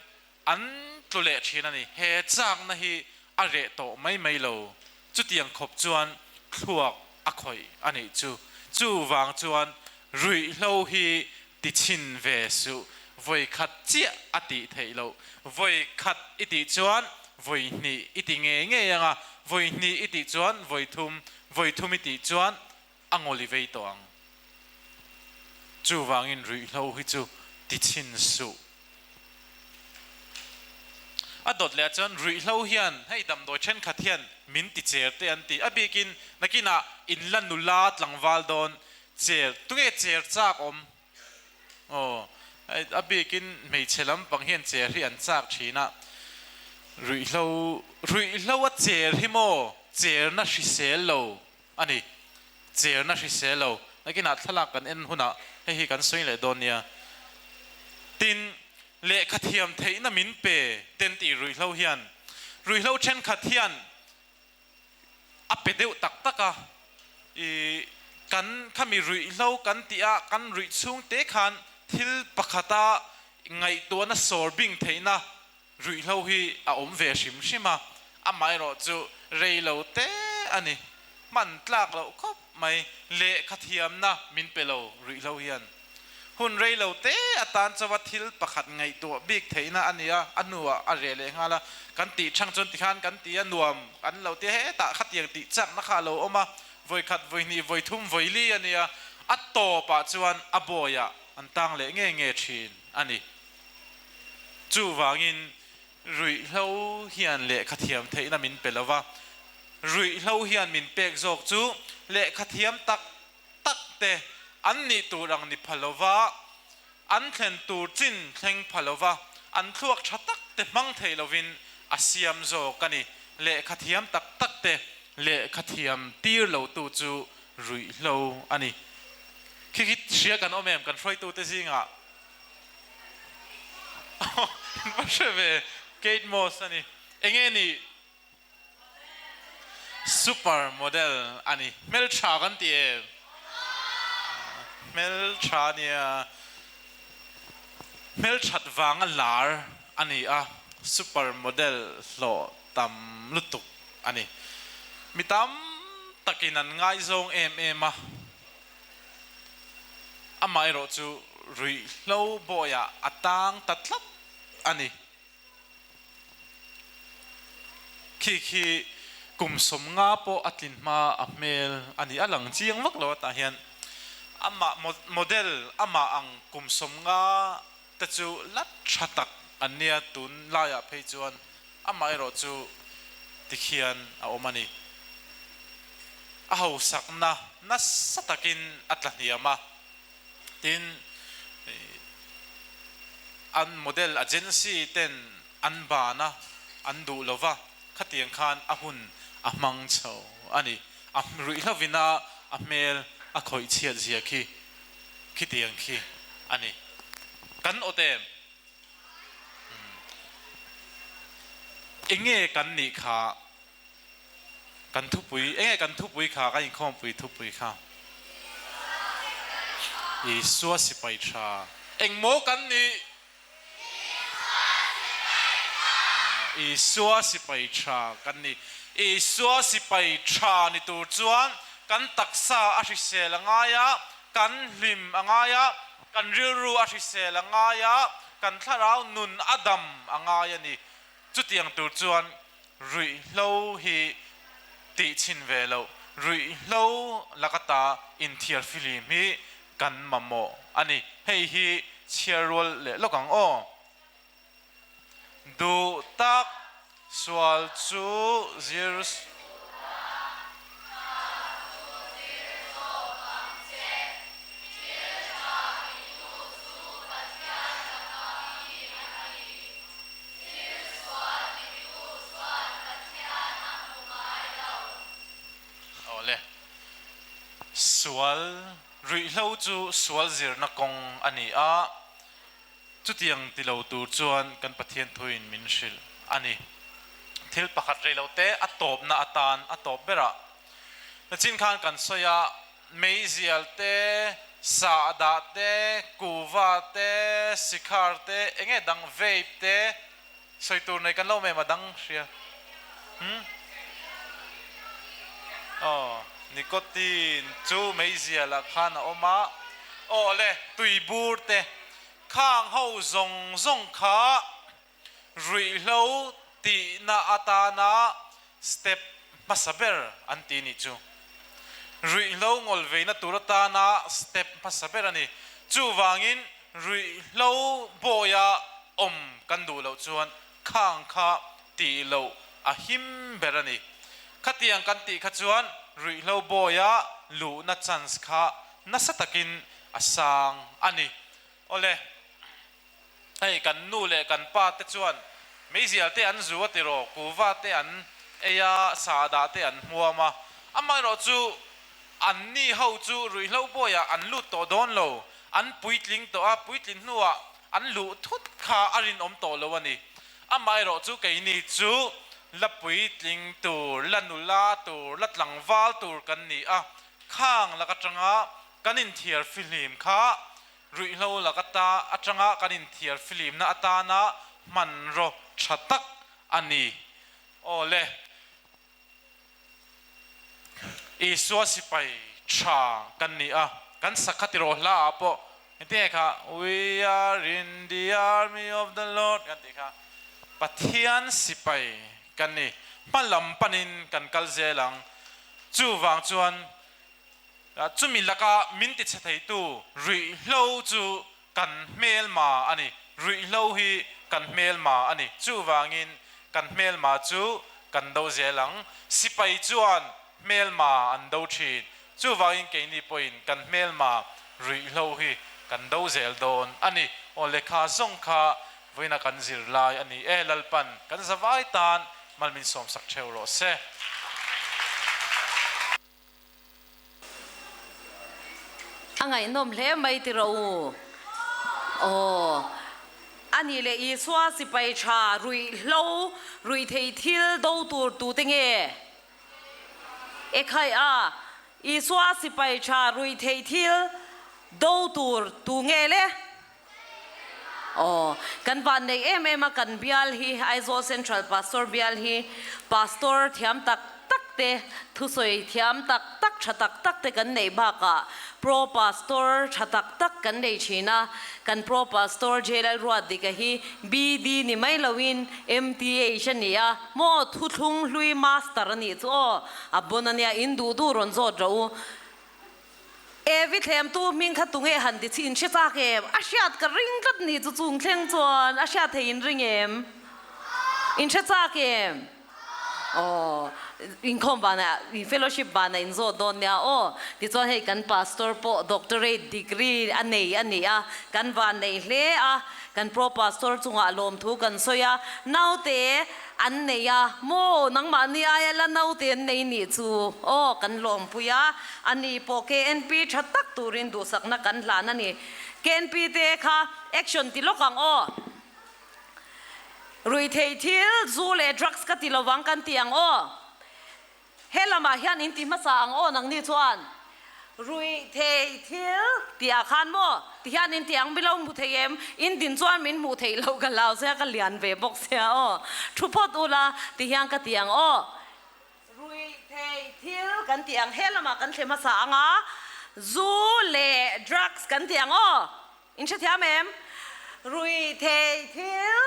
an tlu leh thin a ni. He chakna hi a reh tawh mai mai lo. Chutiang khawp chuan thluak a khawih a nih chu. Chuvang chuan ruihhlo hi ti chhin ve suh. Vawi khat chiah a tih theih loh. Vawi khat i tih chuan vawi hnih i ti ngei ngei ang a, vawi hnih i tih chuan vawi thum, vawi thum i tih chuan a ngawli vei tawh ang. Chuvangin ruihhlo hi chu ti chhin suh. A dawt leh ah chuan ruihhlo hian hei damdawi thenkhat hian min ti cher te an ti. A bikin nakinah in la nula tlangval dawn cher, tunge cher chak awm? Aw, a bikin hmeichhe lampang hian cher hi an chak thin a, ruihhlo, ruihhlo a cher hi maw cherna hrisel lo a ni, cherna hrisel lo. Nakinah thlalak kan en hunah hei hi kan sawi leh dawn nia. Tin, lehkha thiam theihna min pe ten tih ruihhlo hian, ruihhlo thenkhat hian a pe deuh tak tak a, i kan khami ruihhlo kan tih a, kan ruih chhung te khan thil pakhata ngaihtuahna sawr bing theihna ruihhlo hi a awm ve hrim hrim a, amaherawh chu rei lo te a ni, hman tlak loh khawp mai, lehkha thiamna min pe lo ruihhlo hian. Hun rei lo te atan chauha thil pakhat ngaihtuah bik theihna a ni a, a hnuah a reh leh nghal a, kan tih chang chuan tikhan kan ti a, nuam an lo ti a, hetah khatiang tih chakna kha a lo awm a, vawikhat, vawihnih, vawithum, vawili a ni a, a tawpah chuan a bawiah an tang leh nge nge thin a ni. Chuvangin ruihhlo hian lehkha thiam theihna min pe lo va, ruihhlo hian min pek zawk chu lehkha thiam tak tak te an nih tur ang ni pha lova, an thlen tur chin thleng pha lova, an thluak tha tak te hmang thei lovin a siam zawk a ni. Lehkha thiam tak tak te lehkha thiam tir lo tu chu ruihhlo a ni. Khi khi hria kan awm em kan hruaitu te zingah? Va hre ve, Kate Moss a ni. Enge nih? Super model a ni. Hmeltha kan ti em? Hmeltha nia. Hmelthat vanga lar a ni a, super model hlawh tam lutuk a ni. Mi tam takin an ngaizawng em em a, amaherawh chu ruihhlo bawiah a tang ta tlat a ni. Khi khi kum 50 pawh a tlin hma a hmel a ni. A lang chiang vak lo a tah hian amah model amah ang kum 50 te chu la tha tak an nia tun laiah phei chuan amah erawh chu tikhian a awm a ni. A hausakna nasa takin a tla hniam a. Tin, an model agency ten an ban a, an duh lo va, khatiang khan a hun a hmang chho a ni. A ruihhlovin a a hmel a khawih chhiat zia khi khitiang khi a ni. Kan awt em? Enge kan nih kha? Kan thupui, enge kan thupui kha, kan inkhawmpui thupui kha? Isua sipai tha. Engmaw kan nih? Isua sipai tha kan ni. Isua sipai tha ni tur chuan kan taksa a hrisel a ngai a, kan hlim a ngai a, kan rilru a hrisel a ngai a, kan thlarau nun a dam a ngai a ni. Chutiang tur chuan ruihhlo hi tih chhin ve loh. Ruihhlo lakata inthiar fihlim hi kan mamawh a ni. Hei hi chhiar rual leh lawk ang aw. Duh tak sual chu zir. Awle. Sual ruihhlo chu sual zirna kawng a ni a, chutiang ti lo tur chuan kan Pathian thuin min hrilh a ni. Thil pakhat rei lo te a tawpna atan a tawp berah nachin khan kan sawi a, meizial te, sahdah te, kuva te, sikhar te, enge dang vape te, Sawi tur nei kan lo awm em a dang hria hmm aw nicotine chu meizial ah khan a awm a aw le tui bur te khang ho zawng zawng kha ruihhlo tihna atana step hmasa ber an ti nih chu ruihhlo ngawl veina tur atana step hmasa ber a ni chuvangin Ruihhlo bawia awm kan duh loh chuan khang kha tih loh a him ber a ni. Khatiang kan tih kha chuan ruihhlo bawia luhna chance kha nasa takin a sang a ni. Awle, hei kan nu leh kan pa te chuan meizial te an zu a tiraw, kuva te an ei a, sahdah te an hmuam a, amaherawhchu Anni ho chu ruihhlo bawiah an lut tawh dawn lo, an puitling tawh a, puitlin hnuah an luh thut kha a rinawm tawh lo a ni. Amaherawh chu keini chu la puitling tur, la nula tur, la tlangval tur kan ni a, khang lak atanga kan inthiar fihlim kha ruihhlo lak ata atanga kan inthiar fihlimna atana hmanraw tha tak a ni. Aw le. Isua sipai tha kan ni a, kan sakha tiraw hla ah pawh engtin nge kha We are in the army of the Lord kan tih kha Pathian sipai kan ni, hma lam panin kan kal zel ang. Chuvang chuan chumi laka min tichhe theitu ruihhlo chu kan hmelma a ni. Ruihhlo hi kan hmelma a ni. Chuvangin kan hmelma chu kan do zel ang. Sipai chuan hmelma an do thin. Chuvangin keini pawhin kan hmelma ruihhlo hi kan do zel dawn a ni. Aw lehkha zawng kha vawiina kan zir lai a ni e. Lalpan kan zavai tan malmin sawmsak theuh rawh se. A ngaihnawm hle mai ti rawh u. Aw. A nih leh Isua sipai tha ruihhlo, ruihthei thil do tur tute nge? Ekhai a, Isua sipai tha ruihthei thil do tur tu nge le? Aw. Kan vanneih em em a kan bial hi Aizawl Central Pastor bial hi Pastor thiam tak tak te, thusawi thiam tak tak tha tak tak te kan neih bakah Pro Pastor tha tak tak kan nei thin a, kan Pro Pastor J Lalruatdika hi BD ni mai loin MTH a ni a, maw thuthlung hlui Master a nih chu aw, a bon a nia, in duh duh rawn zawt rawh u. Evi thlemtu hming kha tunge han ti chhin hre chak em? A hriat ka ring tlat ni chu chung thleng chuan a hriat thei in ring em? In hre chak em? Aw, inkhawm vanah, fellowship vanah in zawt dawn nia aw. Tichuan hei kan pastor pawh doctorate degree a nei a ni a, kan van nei hle a, kan pro pastor chungah lawmthu kan sawi a, naute An nei a maw? Nangmahni aia la naute an nei nih chu aw kan lawmpui a, a ni pawh KNP tha tak turin duhsakna kan hlan a ni. KNP te kha action ti lawk ang aw. Ruihtheih thil, zu leh drugs ka ti lovang kan ti ang aw. He lamah hian in ti hmasa ang aw nangni chuan ruih thei thil tih ah khan maw ti hian in ti ang milo hmu thei em in din chuan min hmuh theih loh ka hlau sia ka lian ve bawk sia aw thu phawt ula ti hian ka ti ang aw ruih thei thil kan ti ang he lamah kan thle hmasa ang a zu leh drugs kan ti ang aw in hrethiam em ruih thei thil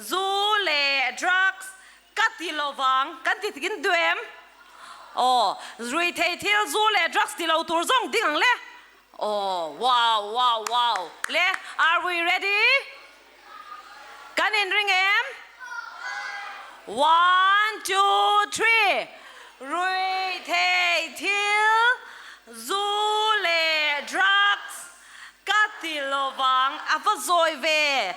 zu leh drugs Ka ti lo vang, kan ti tikin duh em? Aw, ruihtheih thil zu leh drugs ti lo tur zawng ding ang le. Aw, wow, wow, wow. Le, are we ready? Kan inring em? One, two, three. Ruihtheih thil zu leh drugs ka ti lovang a va zawi ve.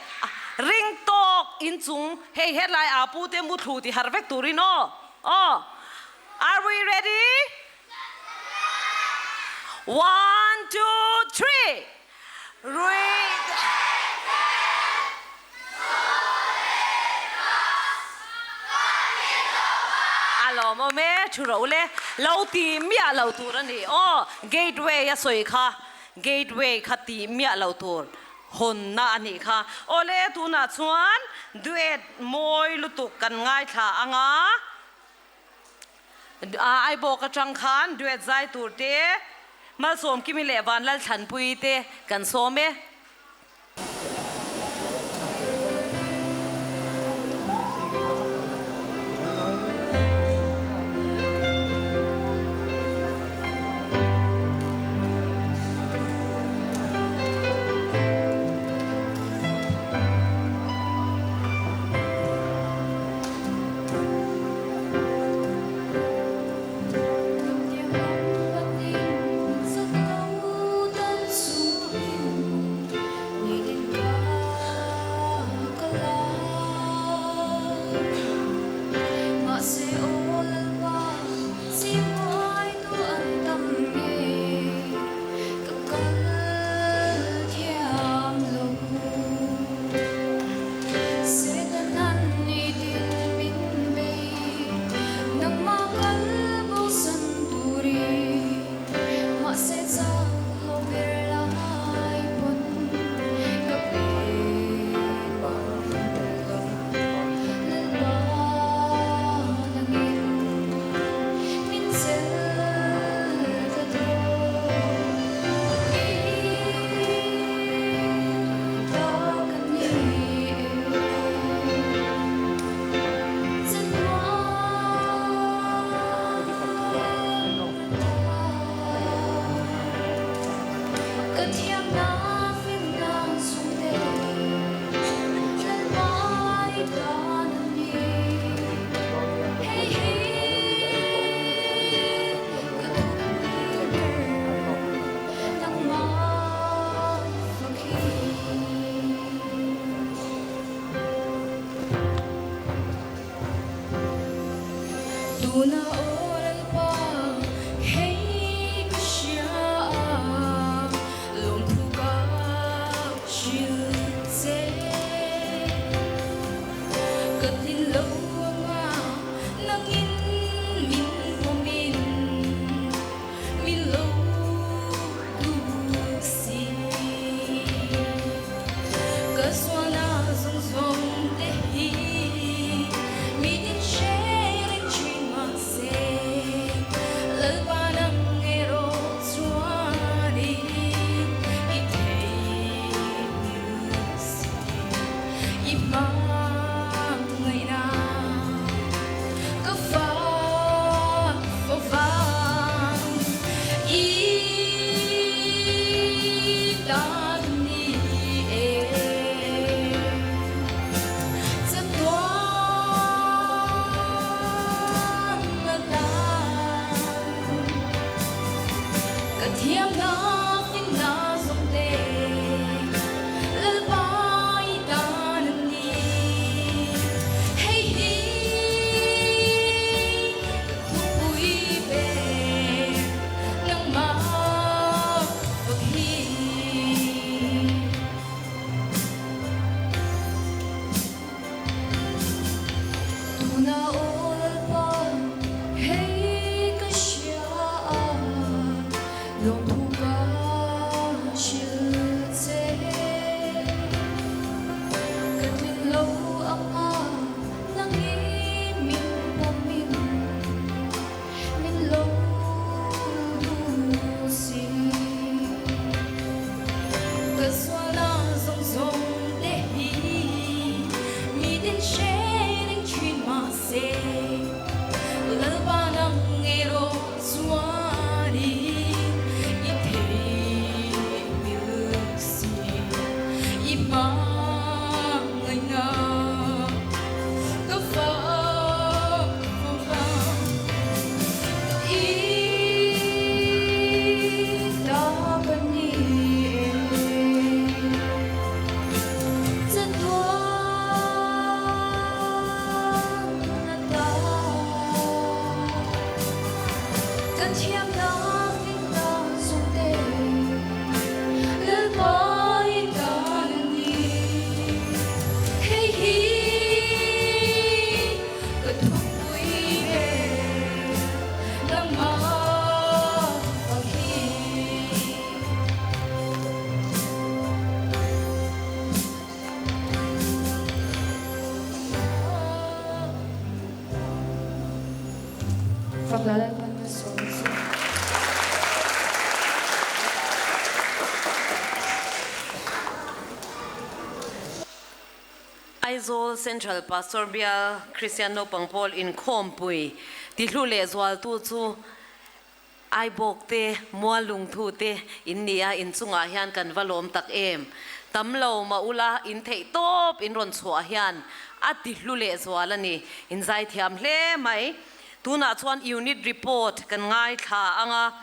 Ring tawk inchung hei hetlai aa pu te muthlu ti har vek turin aw. Aw. Are we ready? One, two, three. A lawmawm e, thu ro le, lo ti miah lo tur a ni aw, gateway a sawi kha, gateway kha ti miah lo tur hawnna a nih kha. Awle tunah chuan duet mawi lutuk kan ngaithla ang a. Aibawk atang khan duet zai tur te, Malsawmkimi leh Vanlalthlanpui te kan sawm e. I hmangaihna ka fak fo vang. I ta ka ni e. Chatuan ata kan thiamna finna zawngte Lalpa i tan a ni. Hei hi ka thupui ber nangmah fak hi. Fak la Lalpan malsawm che. Aizawl Central Pastor Bial Kristian Naupang Pawl Inkhawmpui tihlu leh zualtu chu Aibawk te, Muallungthu te in ni a, in chungah hian kan va lawm tak em. Tam lo mah ula in theih tawp in rawn chhuah hian a ti hlu leh zual a ni. In zaithiam hle mai. Tunah chuan unit report kan ngaithla ang a,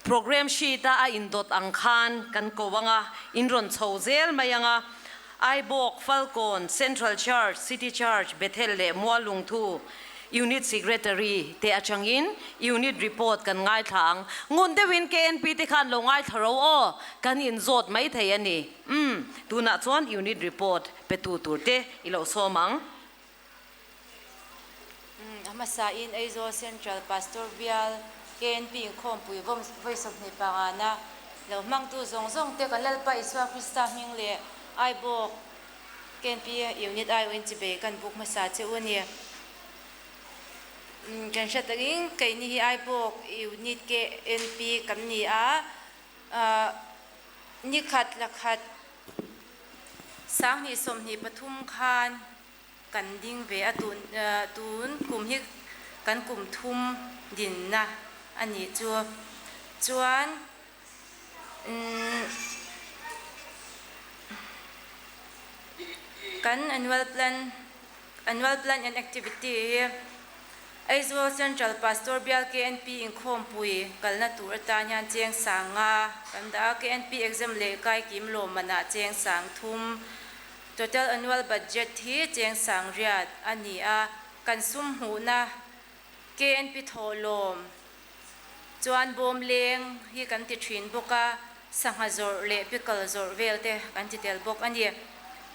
programme sheet a a indawt ang khan kan ko ang a, in rawn chho zel mai ang a. Aibawk, Falkawn, Central Church, City Church, Bethel leh Muallungthu Unit Secretary te atangin Unit Report kan ngaithla ang. Ngun deuhin KNP te khan lo ngaithla ro aw, kan inzawt mai thei a ni. Umm, tunah chuan Unit Report pe tu tur te i lo sawm ang. A hmasain Aizawl Central Pastor Bial KNP inkhawmpui vawi 25 na lo hmangtu zawng zawng te kan Lalpa Isua Krista hming leh Aibawk KNP Unit aiawhin chibei kan buk hmasa che u a ni. Kan hriat takin keini hi Aibawk Unit KNP kan ni a, nikhat lakhat 2023 khan kan ding ve a, tun tun kum hi kan kum thum dinna a nih chu. Chuan kan annual plan annual plan and activity hi Aizawl Central Pastor Bial KNP inkhawmpui kalna tur atan hian cheng sang nga kan dah a, KNP exam leh kai kim lawmmanah cheng sang thum. Total annual budget hi cheng sang riat a ni a, kan sum hmuhna KNP thawhlawm chuan bawm leng hi kan ti thin bawk a, sangha zawrh leh pickle zawrh vel te kan ti tel bawk a ni.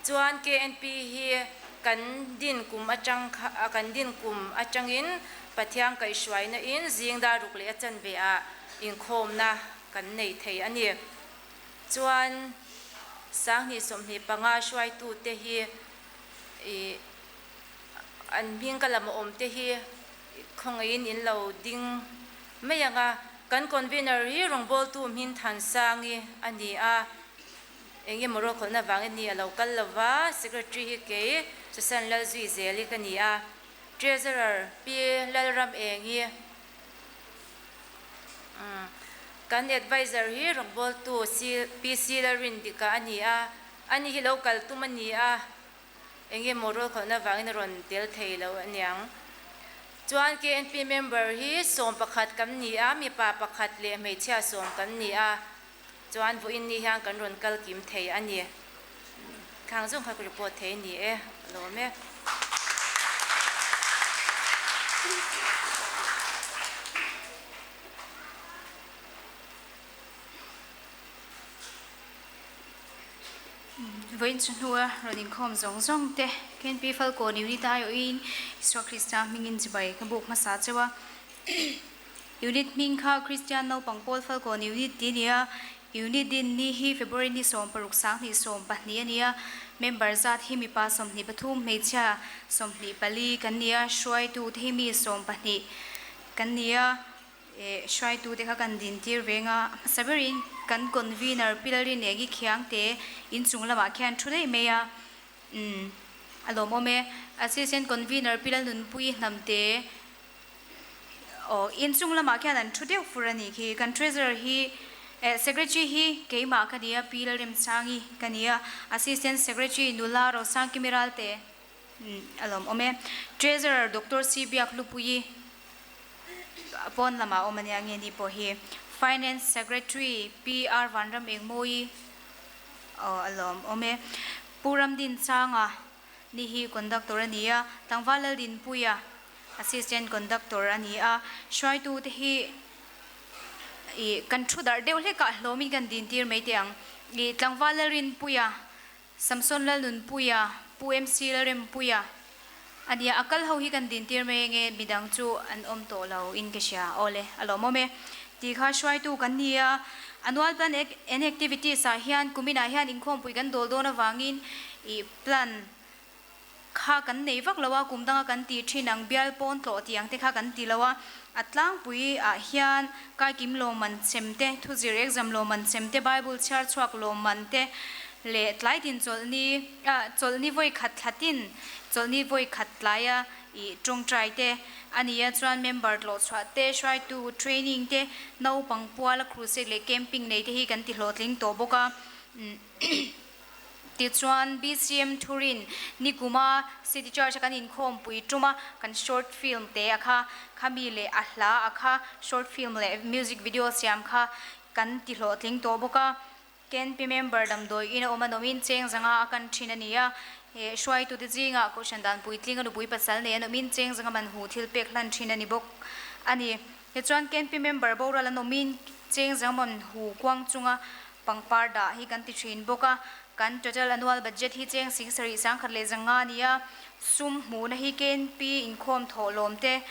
Chuan KNP hi kan din kum atang kan din kum atangin Pathian kaihhruaina in zing dar ruk leh a chanve ah inkhawmna kan nei thei a ni. Chuan 2025 hruaitute hi ih an hming ka lam a awm te hi khawngaihin in lo ding mai ang a. Kan convener hi rawngbawltu hmin Thansangi a ni a, eng emaw ruakhawlhna vangin ni a lo kal lo va, secretary hi kei Susan Lalzui Zeli ka ni a, treasurer Pi Lalram Engi. Kan adviser hi rawngbawltu PC Lalrindika a ni a, ani hi lo kal tum a ni a, eng emaw rualkhawlhna vangin a rawn tel thei lo a niang. Chuan KNP member hi 11 kan ni a, mipa pakhat leh hmeichhia sawm kan ni a, chuan vawiin ni hian kan rawn kal kim thei a ni. Khang zawng kha ka report thei a ni e, ka lawm e. Vawiin chu hnua rawn inkhawm zawng zawng te KNP Falkawn Unit aiawhin Isua Krista hmingin chibai ka buk hmasa cheu a. Unit hming kha Kristian Naupang Pawl Falkawn Unit tih a ni a, Unit din ni hi February ni 16 2012 a ni a, member zat hi mipa 23, hmeichhia 24 kan ni a, hruaitu te hi mi 12 kan ni a, hruaitu te kha kan din tir veng a, hmasa berin kan convener Pi Lalrinengi Khiangte inchung lamah khian thu daih mai a, umm a lawmawm e. Assistant convener Pi Lalnunpuii Hnamte Aw, inchung lamah khian an thu deuh fur a nih khi. Kan treasurer hi Secretary hi keimah ka nia, Pi Lalremsangi ka nia, Assistant Secretary Nula Rosangkimi Ralte a lawm awm e. Treasurer Doctor C Biak Lupuii pawn lamah awm a nia nge ni pawh hi. Finance Secretary Pi R Vanram Engmawii a lawm awm e. Pu Ramdin Changa ni hi Conductor a ni a, Tlangval Laldinpuia Assistant Conductor a ni a. Hruaitute hi I kan thu darh deuh hlek ah hlawmin kan din tir mai teh ang. I Tlangval Lalrinpuia, Samson Lalnunpuia, Pu MC Lalrempuia a nia a kal ho hi kan din tir mai ange midang chu an awm tawh lo in ka hria. Awle a lawmawm e. Tih kha hruaitu kan ni a, annual plan and activities ah hian kuminah hian inkhawmpui kan dawl dawn avangin i plan kha kan nei vak lo a, kum danga kan tih thin ang bial pawn tlawh tih ang te kha kan ti lo a, a tlangpui ah hian kaikim lawmman chem te, thuzir exam lawmman chem te, Bible chhiar chhuak lawmman te leh tlai tin chawlhni ah chawlhni vawi khat thla tin chawlhni vawi khat tlaia ih tawngtai te a ni a, chuan member tlawh chhuah te, hruaitu training te, naupang puala crusade leh camping nei te hi kan ti hlawhtling tawh bawk a. Tichuan, BCM Thurin nikuma City Church a kan inkhawmpui tuma kan short film te a kha, khami leh a hla a kha short film leh music video siam kha kan ti hlawhtling tawh bawk a. KNP member damdawi in a awm a nawmin cheng zanga a kan thin a ni a, he hruaitute zingah Kohhran dan puitling a nupui pasal nei a nawmin cheng zanga man hu thil pek hlan thin a ni bawk a ni. Tichuan, KNP member boral a nawmin cheng zanga man hu kuang chunga Pangpar dah hi kan ti thin bawk a, kan total annual budget hi cheng sing sarih sangkhat leh zanga a ni a, sum hmuhna hi KNP inkhawm thawh lawm te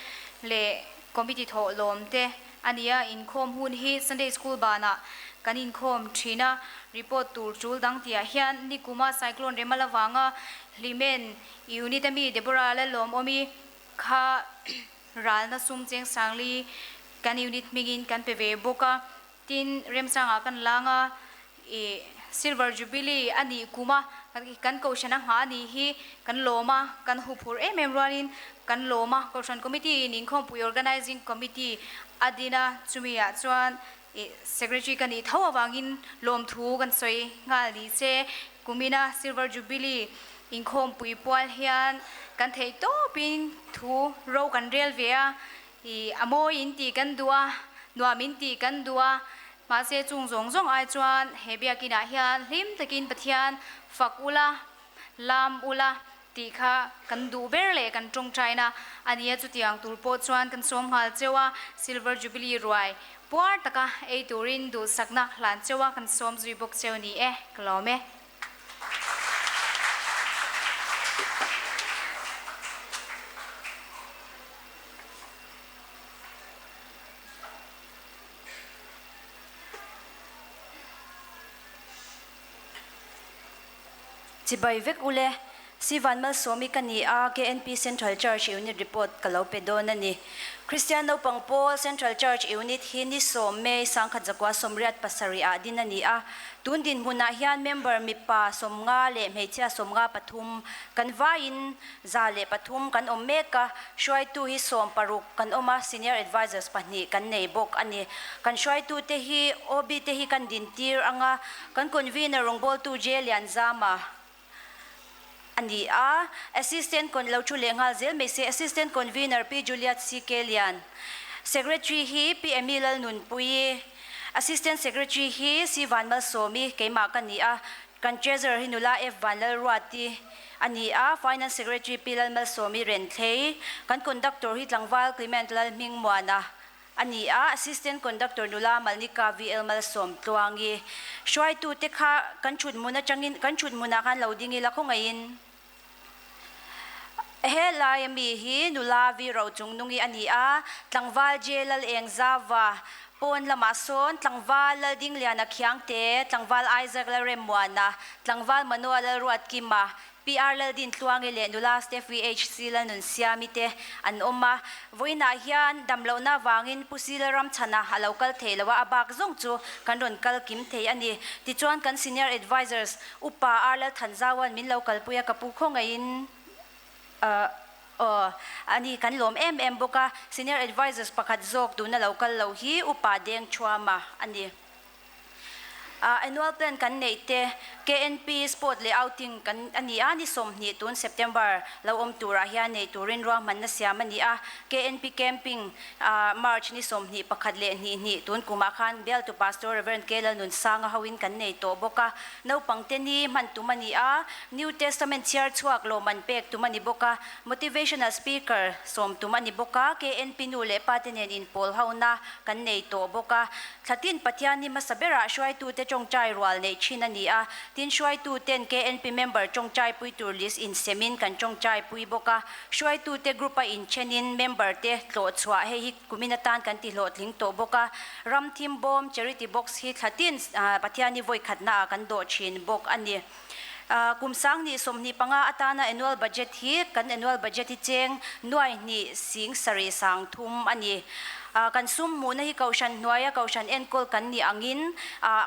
leh committee thawh lawm te a ni a, inkhawm hun hi Sunday school banah kan inkhawm thin a, report tur tul dang tihah hian nikuma cyclone rem a la vanga Hlimen unit ami Deborah Lalawmawmi kha ralna sum cheng sangli kan unit hmingin kan pe ve bawk a. Tin, remchangah kan lang a, i Silver Jubilee a nih kum a, kan Kohhran a nghah a nih hi kan lawm a, kan huphur em em rualin kan lawm a, Kohhran Committee in Inkhawmpui Organising Committee a din a, chumi ah chuan i Secretary ka nih tho avangin lawmthu kan sawi nghal ni se, kumina Silver Jubilee Inkhawmpui pual hian kan theih tawpin thu ro kan rel ve a, I a mawi in tih kan duh a, nuam in tih kan duh a, mahse chung zawng zawng ai chuan he biakinah hian hlim takin Pathian fak ula, lam ula tih kha kan duh ber leh kan tawngtaina a nia. Chutiang tur pawh chuan kan sawm nghal cheu a, Silver Jubilee ruai puar taka ei turin duhsakna hlan cheu a kan sawm zui bawk cheu ni e, ka lawm e. Chibai vek ule, Sivan Malsawmi ka ni a, KNP Central Church Unit report ka lo pe dawn a ni. Kristian naupang pawl Central Church Unit hi ni sawm May sangkhat zakua sawmriat pasarih ah din a ni a. Tun dinhmunah hian member mipa sawmnga leh hmeichhia sawmnga pathum kan vaiin 103 kan awm mek a, hruaitu hi 16 kan awm a, Senior Advisors pahnih kan nei bawk a ni. Kan hruaitute hi OB te hi kan dintir ang a, kan Convener rawngbawltu J Lianzama a ni a, Assistant Con lo thu leh nghal zel mai se, Assistant Convener Pi Juliet CK Lian, Secretary hi Pi Amy Lalnunpuii, Assistant Secretary hi C Vanmalsawmi keimah ka ni a, Kan Treasurer hi nula F Vanlalruati a ni a, Finance Secretary Pi Lalmalsawmi Renthlei, kan Conductor hi tlangval Clement Lalhmingmuana a ni a, Assistant Conductor nula Malnika VL Malsawmtluangi. Hruaitute kha kan thut hmun atangin kan thut hmunah khan lo ding ila khawngaihin he laia mi hi nula Vi Rochungnungi a ni a, tlangval J Lalengzava Pawn lamah sawn tlangval Laldingliana Khiangte, tlangval Isaac Lalremmuana, tlangval Manoa Lalruatkima, PR Laldintluangi leh nula Stephy HC Lalnunsiami te an awm a. Vawiinah hian damlohna avangin Pu Sila Ramchhana a lo kal thei lo a, a bak zawng chu kan rawn kal kim thei a ni. Tichuan kan Senior Advisors Upa R Lalthanzaua'n min lo kalpui a, ka pu khawngaihin Aw, a ni, kan lawm em em bawk a, Senior Advisors pakhat zawk tuna lo kal lo hi Upa Deng Thuama a ni. Annual plan kan neih te KNP sport leh outing kan a ni a, ni 20 tun September lo awm turah hian nei turin ruahmanna siam a ni a. KNP camping March ni 21 leh 22 tun kumah khan bialtu Pastor Rev. K Lalnunsanga hoin kan nei tawh bawk a. Naupangte ni hman tum a ni a, New Testament chhiar chhuak lawmman pek tum a ni bawk a, Motivational Speaker sawm tum a ni bawk a, KNP nu leh pate nen inpawl hona kan nei tawh bawk a. Thlatin Pathian ni hmasa berah hruaitute tawngtai rual neih thin a ni a, tin hruaituten KNP member tawngtai pui tur list insemin kan tawngtai pui bawk a, hruaitute group a inthenin member te tlawh chhuah hei hi kumin atan kan ti hlawhtling tawh bawk a, ram thim bawm charity box hi thlatin Pathian ni vawi khatna ah kan dawh thin bawk a ni. Kum 2025 atana annual budget hi kan annual budget hi cheng nuai hnih sing sarih 30 a ni. Kan sum hmuhna hi kohhran hnuaia kohhran enkawl kan nih angin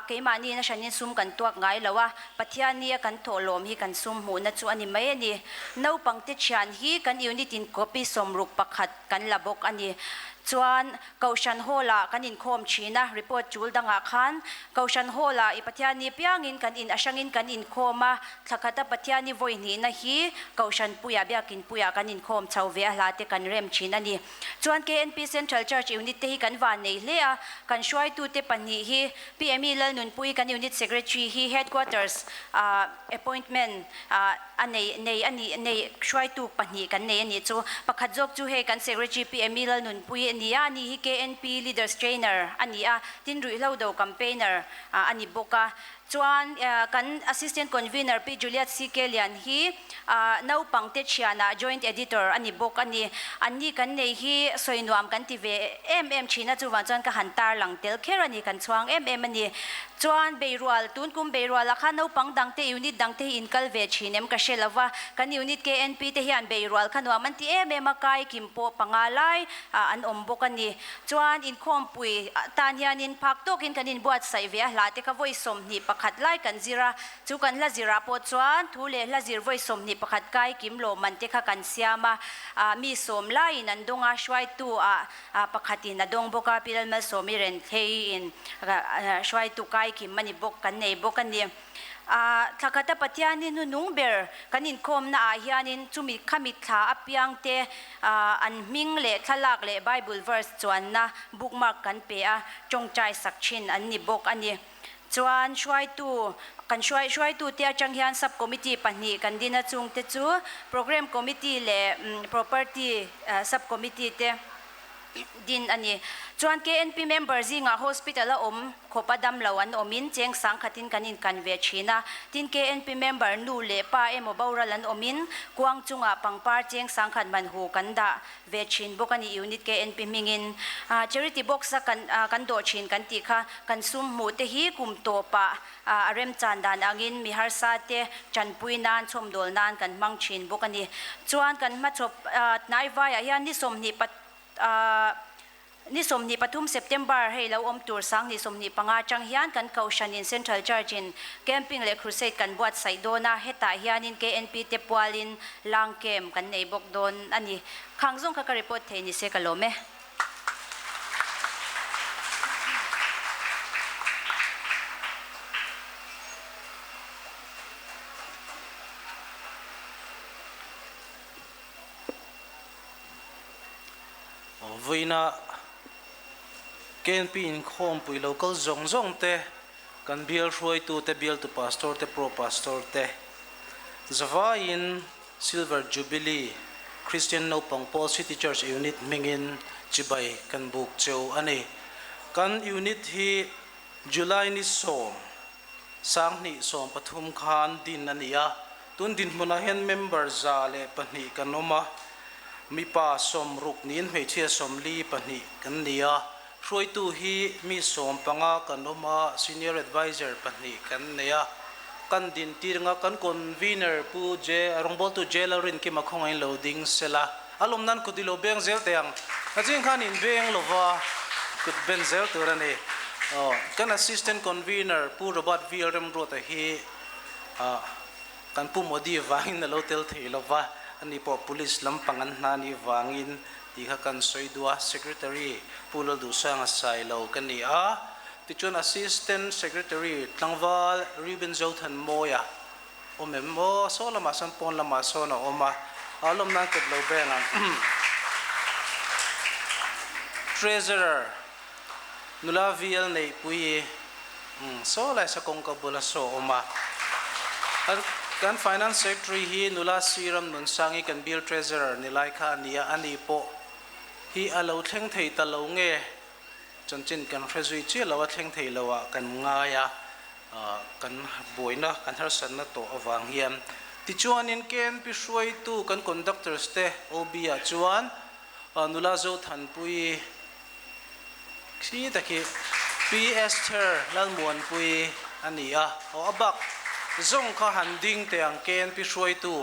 keimahni in a hranin sum kan tuak ngai lo a, Pathian nia kan thawhlawm hi kan sum hmuhna chu a ni mai a ni. Naupangte thian hi kan unit in copy 61 kan la bawk a ni. Chuan Kohhran Hall-ah kan inkhawm thin a, report tul dangah khan Kohhran Hall-ah i Pathianni piangin kan in a hrangin kan inkhawm a, thla khata Pathianni vawi hnihna hi Kohhran puiah Biakin puiah kan inkhawm chho ve a hla te kan rem thin a ni. Chuan KNP Central Church Unit te hi kan van nei hle a, kan hruaitute pahnih hi PME Lalnunpui kan Unit Secretary hi Headquarters ah appointment ah a nei nei a nih nei hruaitu pahnih kan nei a nih chu. Pakhat zawk chu hei kan Secretary Pi Amy Lalnunpui a ni a, ani hi KNP Leaders Trainer a ni a, tin ruihhlo do campaigner a ni bawk a. Chuan kan Assistant Convener Pi Juliet CK Lian hi naupang te thianah Joint Editor a ni bawk a ni. Anni kan nei hi sawi nuam kan ti ve em em thin a, chuvang chuan ka han tarlang tel kher a ni, kan chhuang em em a ni. Chuan Beirual, tun kum Beirualah khan naupang dangte unit dangte hi inkal ve thin em ka hre lo va, kan unit KNP te hian Beirual kha nuam an ti em em a, kai kim pawh panga lai an awm bawk a ni. Chuan inkhawmpui tan hianin phak tawkin kan inbuatsaih ve a, hla te kha vawi 21 lai kan zir a, chu kan hla zirah pawh chuan thu leh hla zir vawi 21 kai kim lawmman te kha kan siam a, mi sawm laiin an dawng a, hruaitu ah Pakhatin a dawng bawk a, Pi Lalmalsawmi Renthleiin hruaitu kaikim a ni bawk, kan nei bawk a ni. Thla khata Pathianin hnunung ber kan inkhawmna ah hianin chumi khami thla apiangte an hming leh thlalak leh Bible verse chuanna bookmark kan pe a, tawngtai sak thin an ni bawk a ni. Chuan hruaitu kan hruai hruaitute atang hian sub committee pahnih kan din a chungte chu Programme Committee leh Property sub committee te din a ni. Chuan KNP member zingah hospital a awm khawp a dam lo an awmin cheng sangkhatin kan inkan ve thin a. Tin KNP member nu leh pa emaw boral an awmin kuang chungah pangpar cheng sangkhat man hu kan dah ve thin bawk a ni unit KNP hmingin charity box a kan kan dawh thin kan tih kha kan sum hmuh te hi kum tawpah a remchan dan angin mi harsa te tanpui nan chhawmdawl nan kan hmang thin bawk a ni. Chuan kan hmachhawp hnai vaiah hian ni 20 pat Ni 23 September hei lo awm tur 2025 atang hian kan Kohhranin Central Church in Camping leh Crusade kan buatsaih dawn a, hetah hianin KNP te pualin lang camp kan nei bawk dawn a ni. Khang zawng kha ka report thei ni se ka lawm e. Vawiina KNP inkhawmpui lo kal zawng zawng te, kan bial hruaitu te, bialtu pastor te, pro pastor te, zavaiin Silver Jubilee Christian Naupang Pawl City Church Unit hmingin chibai kan buk cheu a ni. Kan unit hi July ni 10, 2013 khan din a ni a, tun dinhmunah hian member 102 kan awm a, mipa 60 niin hmeichhia 42 kan ni a, hruaitu hi mi 15 kan awm a, senior advisor pahnih kan nei a, kan din tirnga kan convener Pu J rawngbawltu J Lalrinkima khawngain lo ding sela, a lawm nan kut i lo beng zel teh ang, a ching khan in beng lova kut ben zel tur a ni. Aw, kan assistant convener Pu Robert V Remruata hi kan Pu Modi vangin a lo tel thei lova, ani pawh police lampang an hna ni vangin tih kha kan sawi duh a, secretary Pu Lalduhsanga Sailo ka ni a. Tichuan Assistant Secretary tlangval Reuben Zothanmawia awm em? Aw, saw lamah sawn pawn lamah sawn a awm a, a lawm nan kut lo beng ang. Treasurer nula VL Neihpuii saw lai sa kawngka bula saw awm a. Kan Finance Secretary hi nula Siram Nunsangi kan Bill Treasurer ni lai kha a ni a, ani pawh hi a lo thleng thei ta lo nge? Chanchin kan hre zui chiah lo a, thleng thei lo ah kan ngai a, kan buaina, kan harsatna tawh avang hian. Tichuanin KNP hruaitu kan conductors te OB ah chuan nula Zothanpuii khi tak hi Pi Esther Lalmuanpuii a ni a, aw a bak zawng kha han ding teh ang KNP hruaitu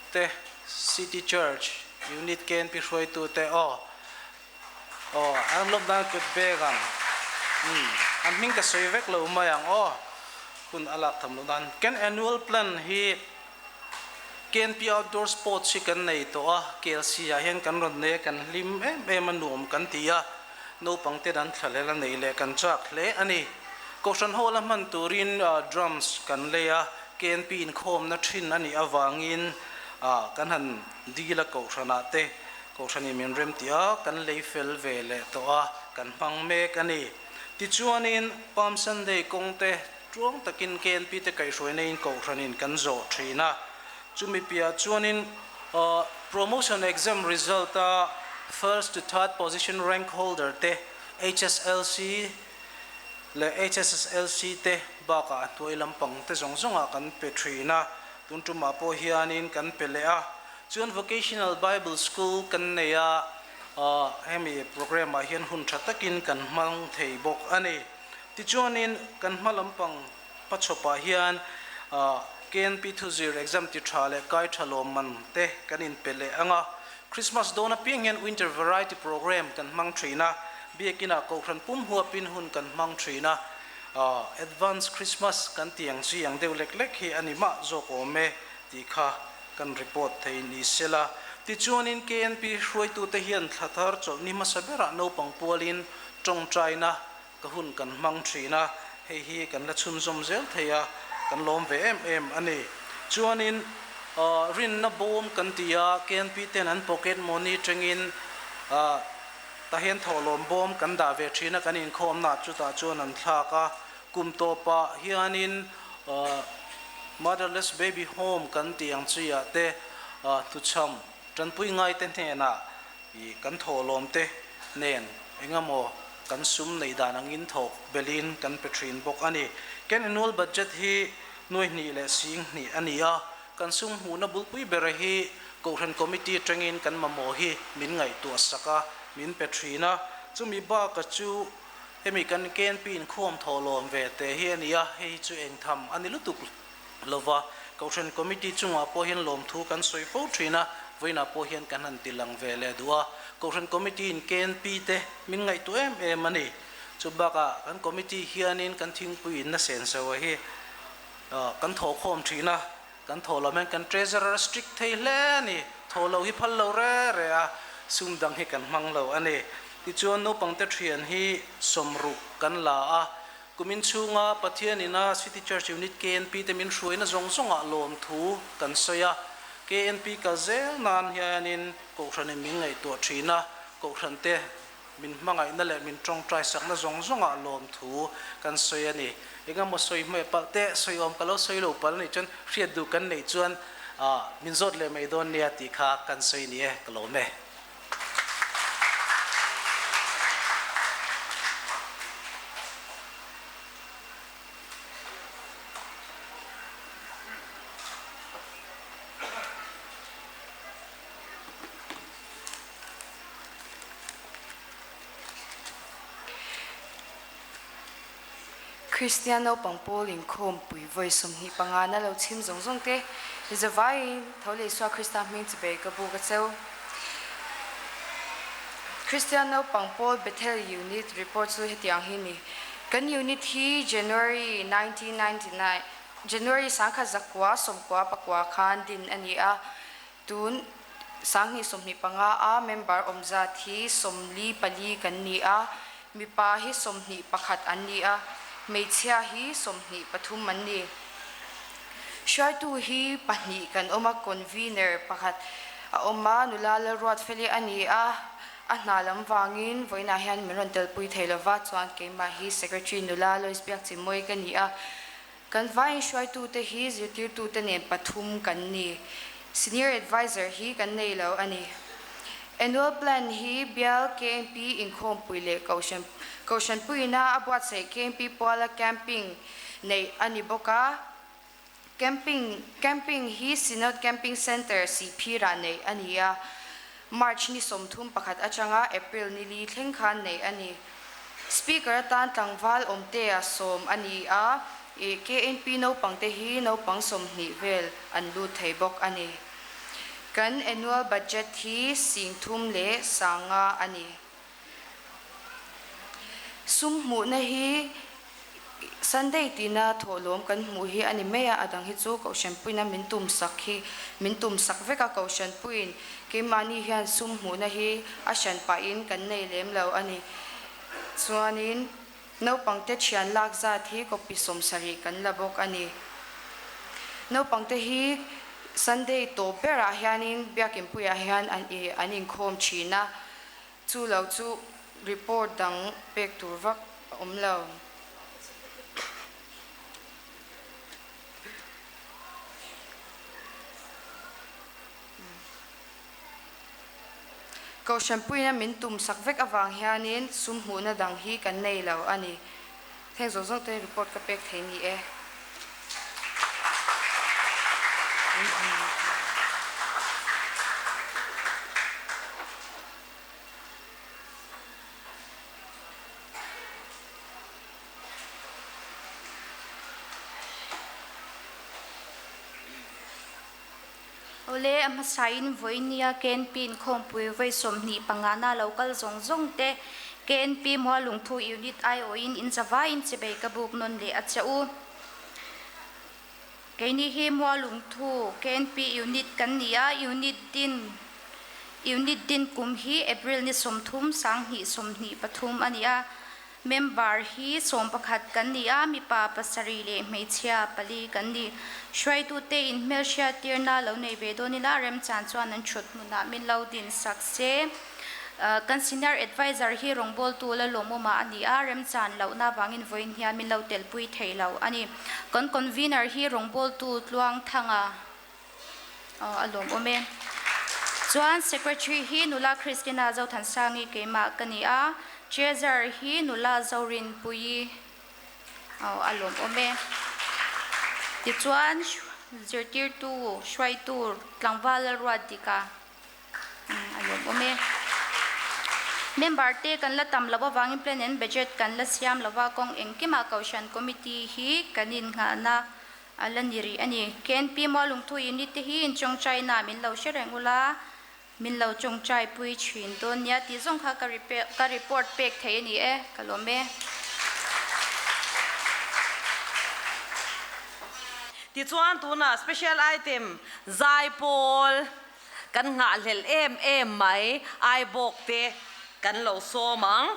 te City Church Unit KNP hruaitu te aw. Aw, an lawm dan kut bag ang. Umm, an hming ka sawi vek lo mai ang aw. Hun a lak tham loh nan. Kan annual plan hi KNP Outdoor Sports hi kan nei tawh a, KLC ah hian kan rawn nei a, kan hlim em em a, nuam kan ti a, naupang ten an thlahlel a neih leh kan chak hle a ni. Kohhran hall a hman turin drums kan lei a, KNP inkhawmna thin a nih avangin kan han dil a kohhranah te Kohhranin min rem tih a, kan lei fel ve leh tawh a, kan hmang mek a ni. Tichuanin, Palm Sunday kawng te tuang takin KNP te kaihhruaina in Kohhranin kan zawh thin a. Chumi piah chuanin Promotion Exam result a First to Third Position Rank Holder te HSLC leh HSSLC te bakah a hnuai lampang te zawng zawngah kan pe thin a, tun tumah pawh hianin kan pe leh a. Chuan Vocational Bible School kan nei a, hemi programme ah hian hun tha takin kan hmang thei bawk a ni. Tichuanin kan hma lampang hmachhawpah hian KNP thuzir exam ti tha leh kai tha lawmman te kan inpe leh ang a. Christmas dawn apiang hian Winter Variety Programme kan hmang thin a, biakinah Kohhran pum huapin hun kan hmang thin a, Advance Christmas kan tih ang chi ang deuh lek lek hi a ni mah zawk awm e tih kha kan report thei ni sela. Tichuanin KNP hruaitute hian thla thar chawlhni hmasa berah naupang pualin tawngtaina ka hun kan hmang thin a, hei hi kan la chhunzawm zel thei a, kan lawm ve em em a ni. Chuanin rinna bawm kan ti a, KNP ten an pocket money tangin tah hian thawhlawm bawm kan dah ve thin a, kan inkhawmnaah chutah chuan an thlak a, kum tawpah hianin Motherless Baby Home kan tih ang chi ah te hnuchham tanpui ngai te hnenah i kan thawhlawm te nen engemaw kan sum neih dan angin thawk belin kan pe thin bawk a ni. Kan annual budget hi nuai hnih leh sing hnih a ni a, kan sum hmuhna bulpui ber hi Kohhran Committee atangin kan mamawh hi min ngaihtuah sak a, min pe thin a, chumi baka chu Hemi kan KNP inkhawm thawhlawm ve teh hi a ni a, hei hi chu eng tham a ni lutuk lova, Kohhran Committee chungah pawh hian lawmthu kan sawi fo thin a, vawiinah pawh hian kan han ti lang ve leh duh a, Kohhran Committee in KNP te min ngaihtuah em em a ni. Chu bakah kan Committee hianin kan thingpui in na senso a hi kan thawhkhawm thin a, Kan thaw lo hian kan treasurer a strict thei hle a ni. Thaw lo hi phal lo re re a, sum dang hi kan hmang lo a ni. Tichuan naupangte thian hi sawmruh kan la a, kumin chhunga Pathian ina City Church Unit KNP te min hruaina zawng zawngah lawmthu kan sawi a. KNP kal zel nan hianin Kohhranin min ngaihtuah thin a, Kohhrante Min hmangaihna leh min tawngtai sakna zawng zawngah lawmthu kan sawi a ni. Engemaw sawi hmeh palh teh, sawi awm ka lo sawi lo palh a nih chuan hriat duh kan neih chuan min zawt leh mai dawn nia tih kha kan sawi ni e, ka lawm e. Kristian naupang pawl inkhawm pui vawi 25 na lo chhim zawng zawng te zavaiin tho leh Isua Krista hming chi bei ka buk a cheu. Kristian naupang pawl Bethel Unit report chu hetiang hi ni. Kan unit hi January 1999 January 1994 khan din a ni a. Tun 2025 a member awm zat hi 44 kan ni a. Mipa hi 21 an ni a, hmeichhia hi 23 an ni. Hruaitu hi pahnih kan awm a, convener pakhat a awm a, nula Lalruatfeli a ni a, a hna lam vangin vawiinah hian min rawn telpui thei lova, chuan keimah hi secretary nula Lois Biakchimawii ka ni a. Kan vaiin hruaitute hi zirtirtute nen pathum kan ni. Senior Adviser hi kan nei lo a ni. Annual Plan hi Bial KMP inkhawmpui leh Kohhran Kohhranpuiina a buatsaih KMP puala camping neih a ni bawk a. Camping Camping hi Synod Camping Centre Sihphirah neih a ni a. March ni 31 atanga April ni li thleng khan neih a ni. Speaker atan tlangval awmtea sawm a ni a, ih KNP naupangte hi naupang 20 vel an lut thei bawk a ni. Kan annual budget hi 3000 leh 5000 a ni. Sum hmuhna hi Sunday tina thawhlawm kan hmuh hi a ni mai a, a dang hi chu Kohhranpuiina min tum sak hi min tum sak vek a, Kohhranpuiin keimahni hian sum hmuhna hi a hran pahin kan nei lem lo a ni. Chuanin naupangte thian lak zat hi copy 70 kan la bawk a ni. Naupangte hi Sunday tawp berah hianin Biakinpuiah hian an an inkhawm thin a, Chu lo chu report dang pek tur vak a awm lo. Kohhranpuina min tum sak vek avang hianin sum hmuhna dang hi kan nei lo a ni. Heng zawng zawng te report ka pek thei ni e. Awle, a hmasain vawinia KNP inkhawmpui vawi 25 na lo kal zawng zawng te KNP Mualungthu Unit aiawhin in zavaiin chibei ka buk nawn leh a che u. Keini hi Mualungthu KNP Unit kan ni a, Unit din Unit din kum hi April ni 30 2023 a ni a. Member hi 11 kan ni a, mipa 7 leh hmeichhia 4 kan ni. Hruaitute in hmelhriat tirna lo nei ve dawn ila remchan chuan an thut hmunah min lo din sak se. Kan senior advisor hi rawngbawltu la lawmawma a ni a, remchan lohna vangin vawiin hian min lo telpui thei lo a ni. Kan convener hi rawngbawltu Tluang Thanga a lawmawm e. Chuan secretary hi nula Christina Zothansangi keimah ka ni a, treasurer hi nula Zorinpuii a lawmawm e. Tichuan zirtirtu hruaitu tlangval Lalruatdika a lawmawm e. Member te kan la tam loh avangin plan and budget kan la siam lova kawng engkimah Kohhran Committee hi kan innghahna a la ni rih a ni. KNP Mualungthu Unit te hi inchawngchai na min lo hre reng ula, min lo chawngchai pui thin dawn nia tih zawng kha ka ka report pek thei a ni e, ka lawm e. Tichuan tunah special item Zaipawl Kan nghahhlelh em em mai, Aibawk te kan lo sawm ang.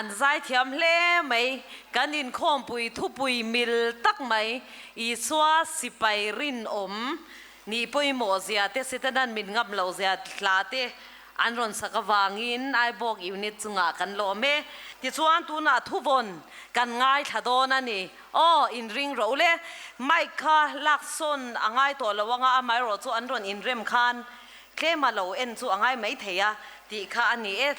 An zaithiam hle mai. Kan inkhawmpui thupui mil tak mai Isua sipai rinawm nih pawimawh zia te Setanan min ngam loh zia hla te an rawn sak avangin Aibawk unit chungah kan lawm e. Tichuan tunah thuvawn kan ngaithla dawn a ni. Aw, inring rawh u le. Mic kha laksawn a ngai tawh lo anga amaherawh chu an rawn inrem khan Tlema lo en chu a ngai mai thei a tih kha a ni e,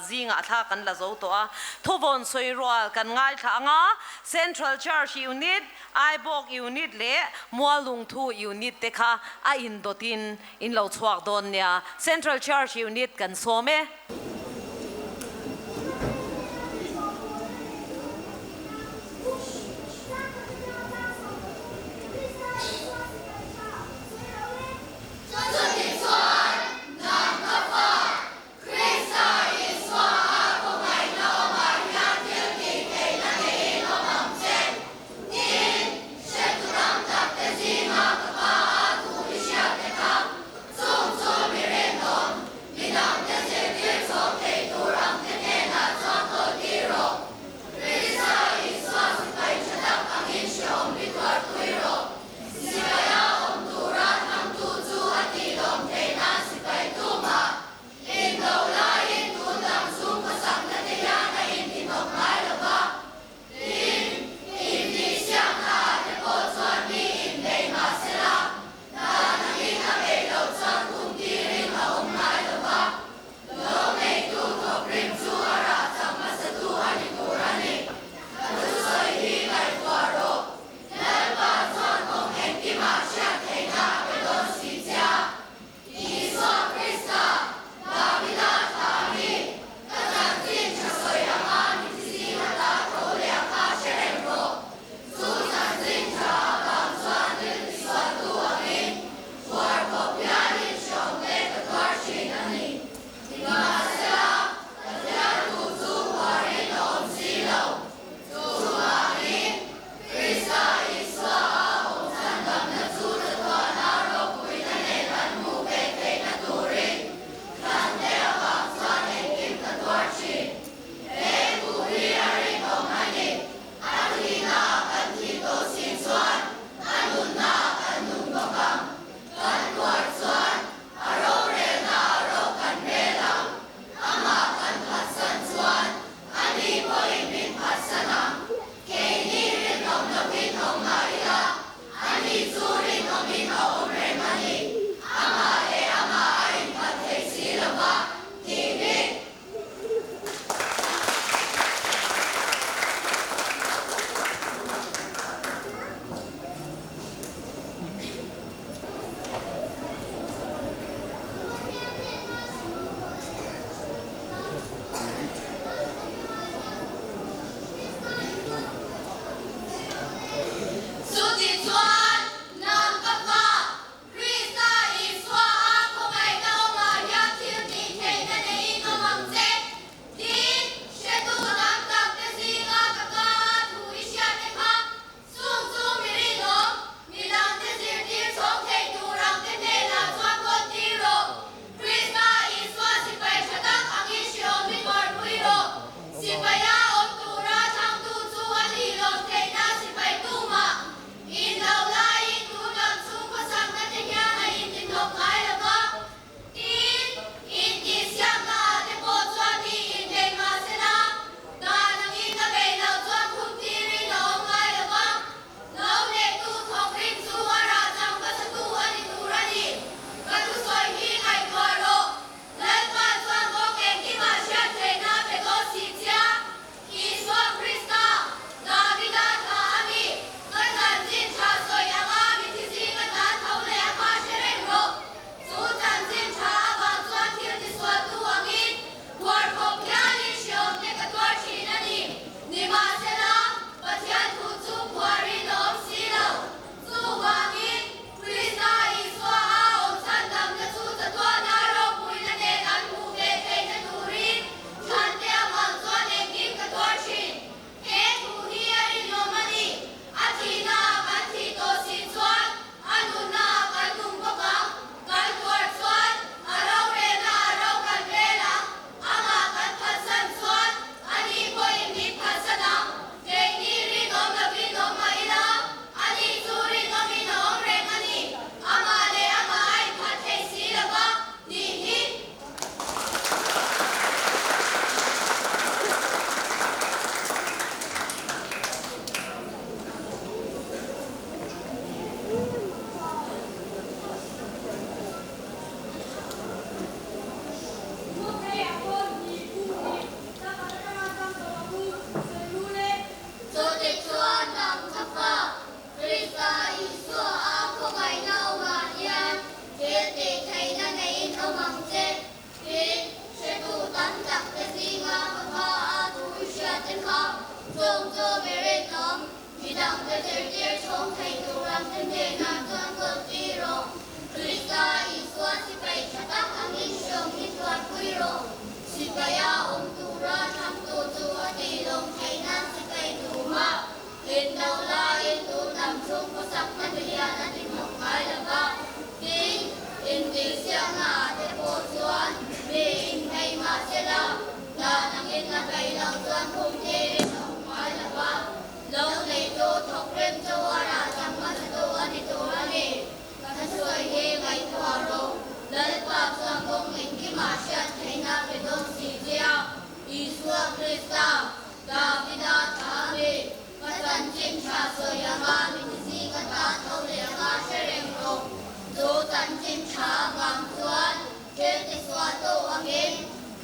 zingah thla kan la zo tawh a, thuvawn sawi rual kan ngaithla ang a, Central Church Unit, Aibawk Unit leh Muallungthu Unit te kha a indawtin in lo chhuak dawn nia, Central Church Unit kan sawm e. Chutichuan, nang ka fa, Krista Isua a khawngaihna awmah hian thil tih theihna neiin awm ang che. Tin, hretu tam takte zinga ka pa a thu i hriatte kha, chung chu mi rinawm, mi dangte zirtir chhuah.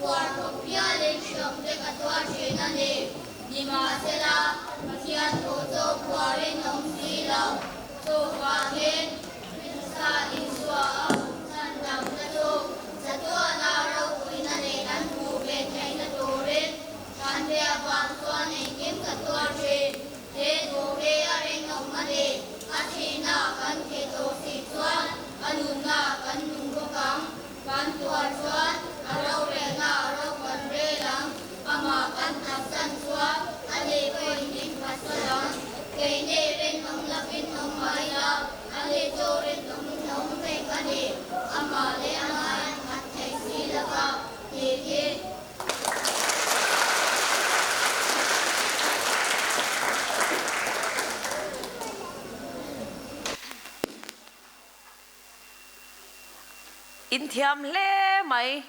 Phuar khawp hialin hriam te ka tuar thin a ni. Nimahsela, Pathian thu chu phuarin awm si lo. Chuvangin, Krista Isua a chhan damna chu chatuana ropuina nen an hmuh ve theihna turin Thante avang chuan engkim ka tuar thin. He thu hi a rinawm a ni. A thihna kan thi tawh si chuan a nunna kan nung bawk ang. Kan tuar chuan a rorelna a ro kan rel ang. Amah kan hnapsan chuan a ni pawhin min phatsan ang. Keini rinawm lovin awm mah ila, a ni chu rinawmin a awm reng a ni. Amah leh amah a innghat thei si lova tih hi. In thiam hle mai.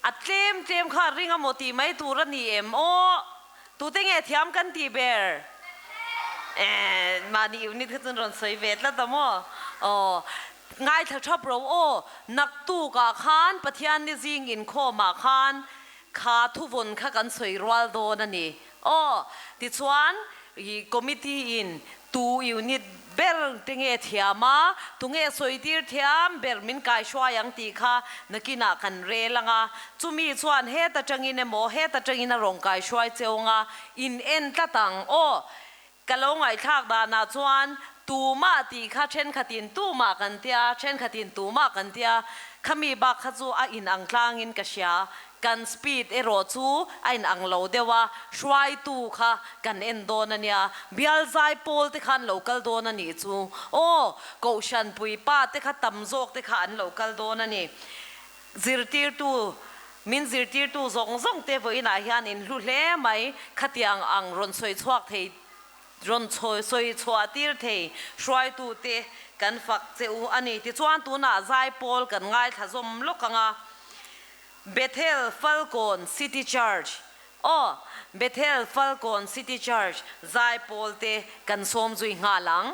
A tlem tlem kha ring a maw tih mai tur a ni em aw? Tute nge thiam kan tih ber? Eh, mahni unit kha chuan rawn sawi ve tlat a maw? Aw, ngaithla thap ro aw. Naktukah khan Pathian ni zing inkhawmah khan kha thuvawn kha kan sawi rual dawn a ni. Aw, tichuan i committee in tu unit ber te nge thiam a, tunge sawi tir thiam ber min kai hruai ang tih kha nakinah kan rel ang a, chumi chuan heta tangin emaw heta tangin a rawn kai hruai cheu ang a, in en tlat ang. Aw, ka lo ngaihthlak danah chuan tumah tih kha thenkhatin tumah kan tia, thenkhatin tumah kan tia, khami bak kha chu a inang tlangin ka hria. Kan speed erawh chu a in ang lo deuh a, hruaitu kha kan en dawn a nia, bial zai pawl te kha an lo kal dawn a nih chu aw, Kohhran puipa te kha tam zawk te kha an lo kal dawn a ni. Zirtirtu, min zirtirtu zawng zawng te vawiinah hian in hlu hle mai, khatiang ang rawn sawi chhuak thei, rawn sawi chhuah tir thei hruaitu te kan fak che u a ni. Tichuan tunah zai pawl kan ngaithla zawm lawk ang a. Bethel Falkawn City Church Aw, Bethel Falkawn City Church zai pawl te kan sawm zui nghal ang.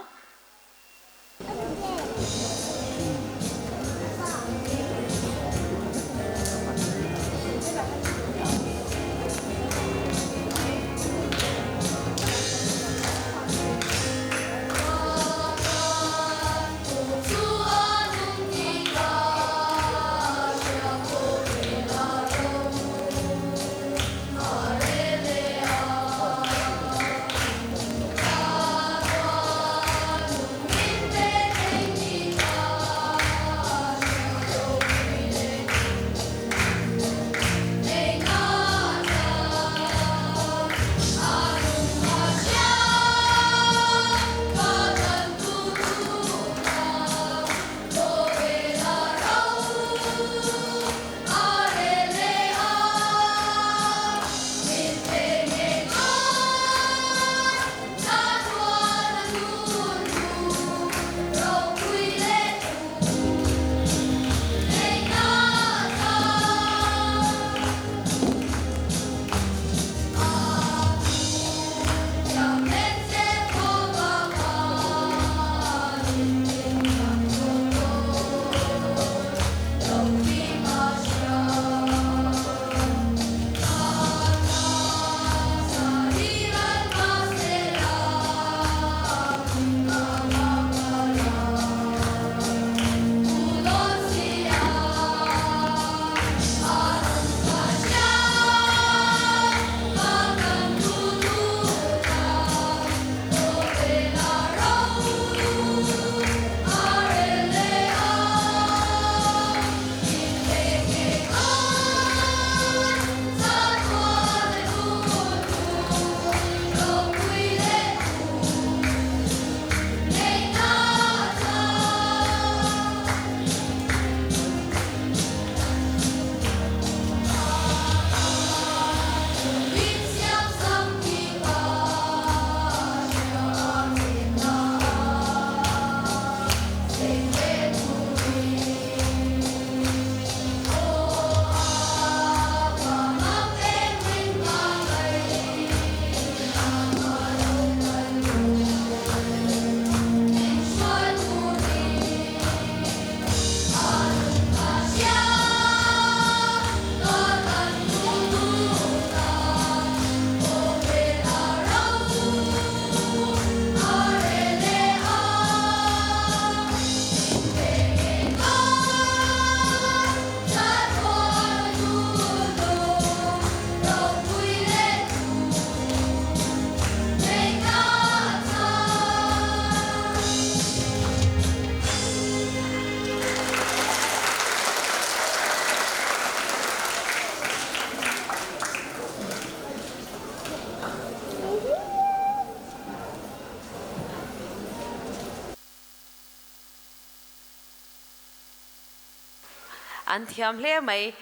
An thiam hle mai.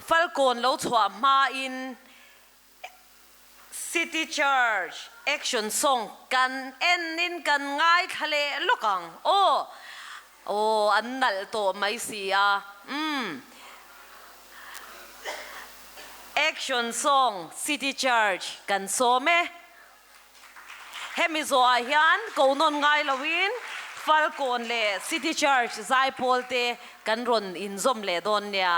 Falkawn lo chhuah hmain City Church Action Song kan enin kan ngaithla leh lawk ang aw. Aw an nalh tawh mai si a umm. Action Song City Church kan sawm e. Hemi zawhah hian ko nawn ngai loin Falkawn leh City Church zaipawl te kan rawn inzawm leh dawn nia.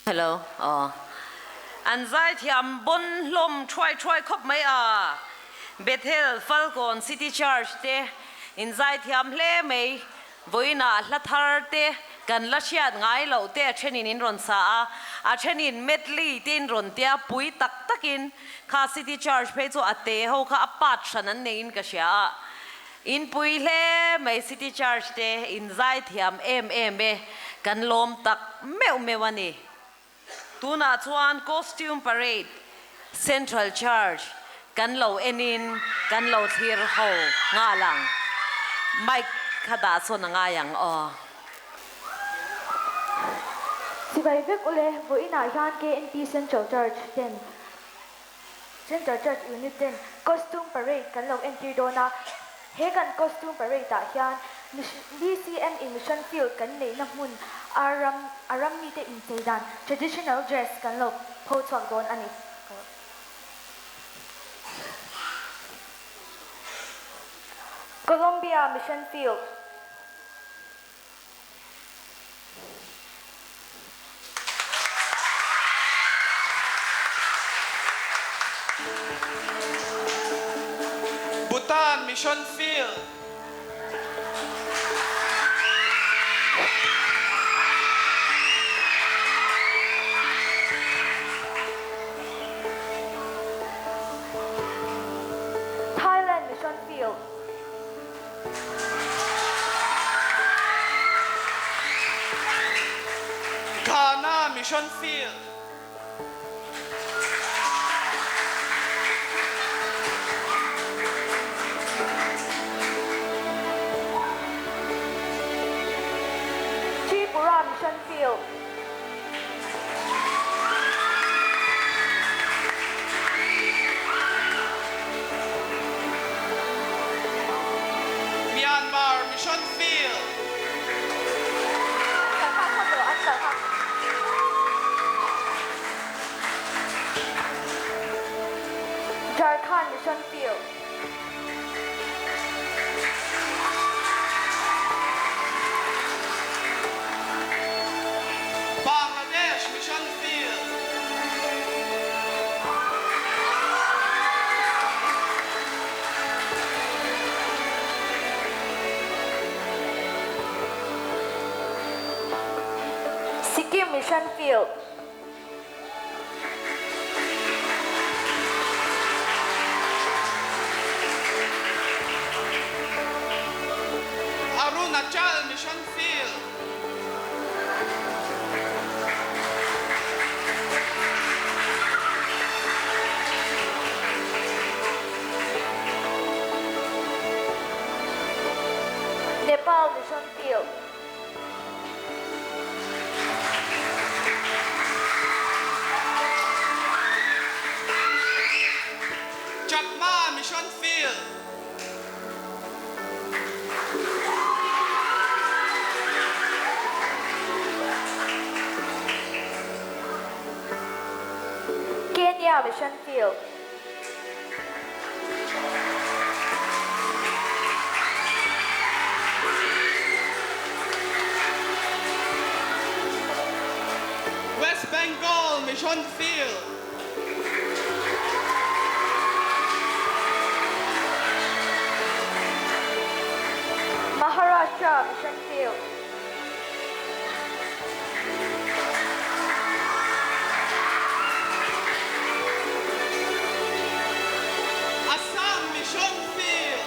Hello aw. An zaithiam bon hlawm thuai thuai khawp mai a. Bethel Falkawn City Church te in zaithiam hle mai. Vawiinah hla thar te kan la hriat ngai loh te a thenin in rawn sa a, a thenin medley te in rawn tia pui tak takin kha City Church phei chu a te ho kha a part hran an neiin ka hria a. In pui hle mai City Church te in zaithiam em em e, kan lawm tak meuh meuh a ni. Tunah chuan Costume Parade Central Church kan lo enin kan lo thlir ho nghal ang. Mic kha dah sawn a ngai ang aw. Chibai vek ule, vawiinah hian KNP Central Church ten Central Church Unit ten Costume Parade kan lo entir dawn a, he kan Costume Parade ah hian BCM in Mission Field kan neihna hmun a ram a ram mite inchei dan Traditional Dress kan lo pho chhuak dawn a ni. Colombia Mission Field. Bhutan Mission Field. Thailand Mission Field. Ghana Mission Field. Tripura Mission Field. Myanmar Mission Field. Jharkhand Mission Field. Bangladesh Mission Field. Sikkim Mission Field. Arunachal Mission Field. Nepal Mission Field. Chakma Mission Field. Kenya Mission Field. West Bengal Mission Field. Maharashtra Mission Field. Assam Mission Field.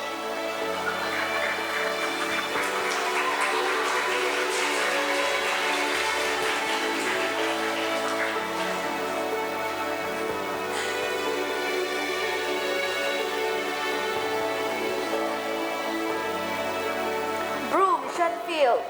Bru Mission Field.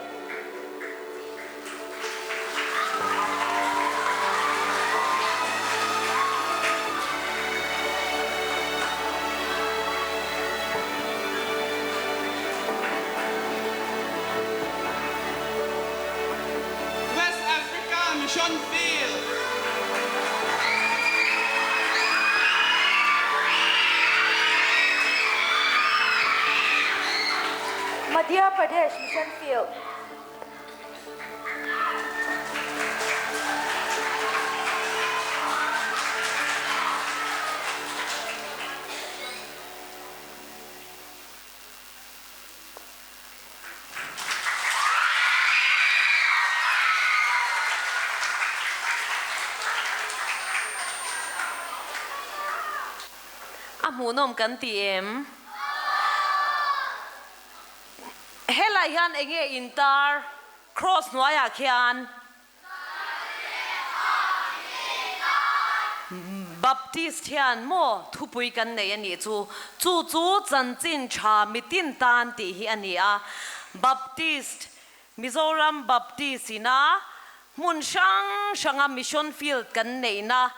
West Africa Mission Field. Madhya Pradesh Mission Field. A hmuhnawm kan ti em? Helai hian enge intar cross hnuaiah khian? Baptist hian maw thupui kan nei a nih chu, chu chu chanchin tha mitin tan tih hi a ni a. Baptist, Mizoram Baptist ina hmun hrang hranga mission field kan neihna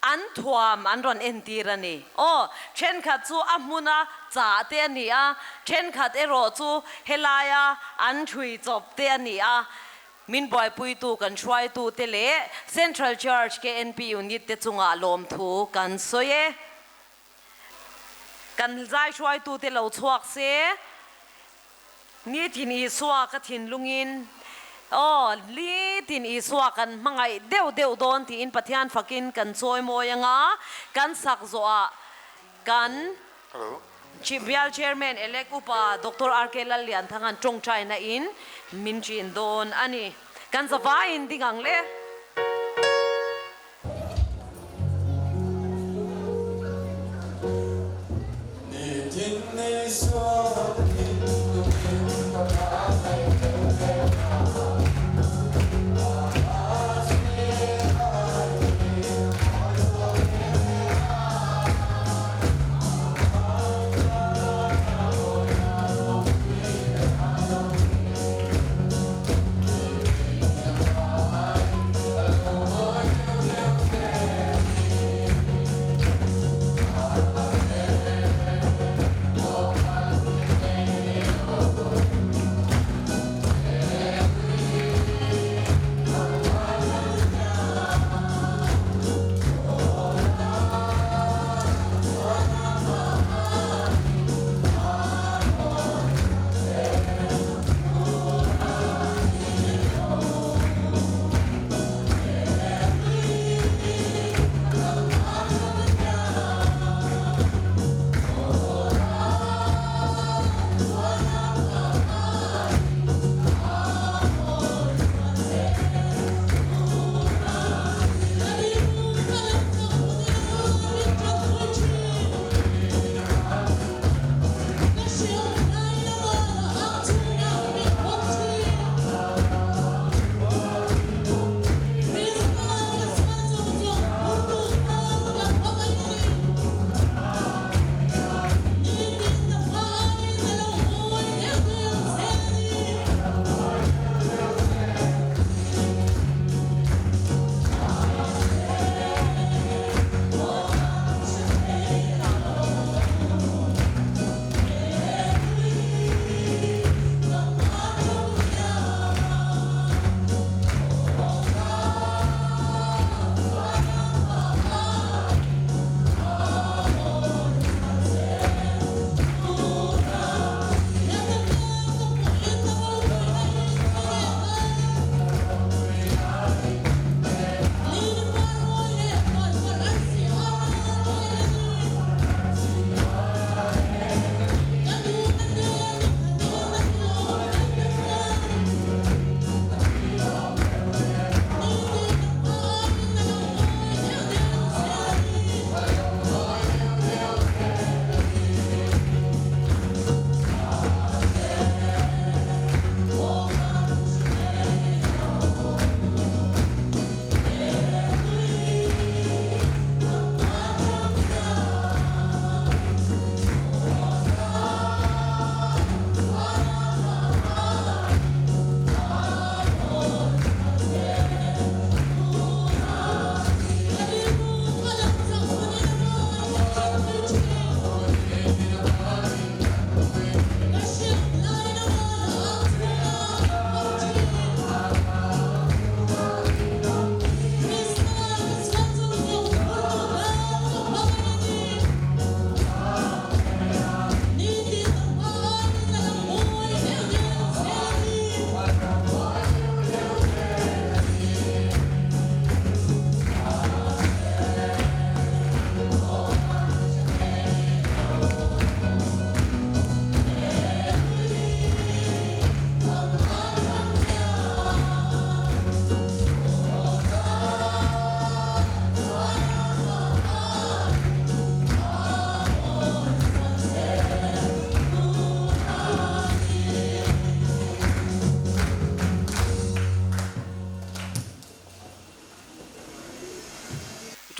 an thuam an rawn entir a ni. Aw, thenkhat chu a hmuna chah te a ni a, thenkhat erawh chu helaia an thui chawp te a ni a. Min buaipuitu kan hruaitute leh Central Church KNP Unit te chungah lawmthu kan sawi e. Kan zai hruaitute lo chhuak se, Nitin Isua ka thinlungin, aw, nitin Isua kan hmangaih deuh deuh dawn tiin Pathian fakin kan chawi mawi anga kan sak zawhah kan Bial Chairman Elect Upa Doctor RK Lallianthanga'n tawngtaina in min chin dawn a ni. Kan zavaiin ding ang le.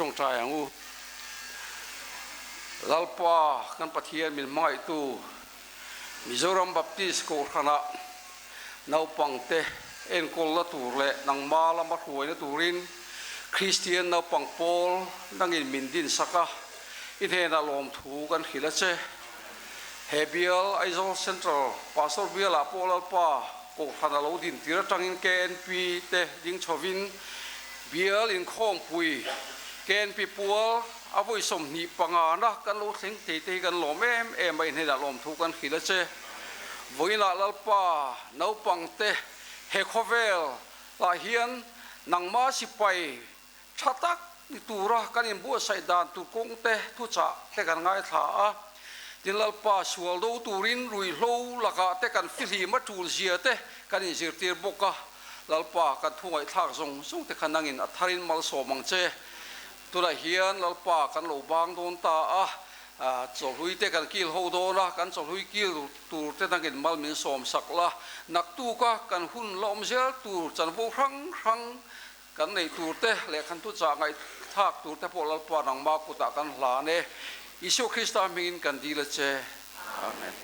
Tawngtai ang u. Lalpa kan Pathian min hmangaihtu Mizoram Baptist Kohhranah naupangte enkawlna tur leh nangma lama hruaina turin Kristian naupang pawl nangin min dinsak a, i hnenah lawmthu kan hrilh a che. He bial Aizawl Central Pastor bialah pawh Lalpa Kohhran a lo din tir atangin KNP te ding chhovin bial inkhawmpui KNP pual a vawi 25 na kan lo thleng thei te hi kan lawm em em a, i hnenah lawmthu kan hrilh a che. Vawiinah Lalpa naupang te he khawvel ah hian nangma sipai Tha tak ni tura kan inbuatsaih dan tur kawng te, thuchah te kan ngaithla a. Tin Lalpa sual do turin ruihhlo lakah te kan fihlim a tul zia te kan inzirtir bawk a. Lalpa kan thu ngaihthlak zawng zawng te kha nangin a tharin malsawm ang che. Tunah hian Lalpa kan lo bang dawn ta a, chawhlui te kan kil ho dawn a, kan chawhlui kil tur te nangin mal min sawm sak la. Naktuka kan hun la awm zel tur chanvo hrang hrang Kan neih tur te leh kan thuchah ngaihthlak tur te pawh Lalpa nangma kutah kan hlan e. Isua Krista hmingin kan dil a che. Amen.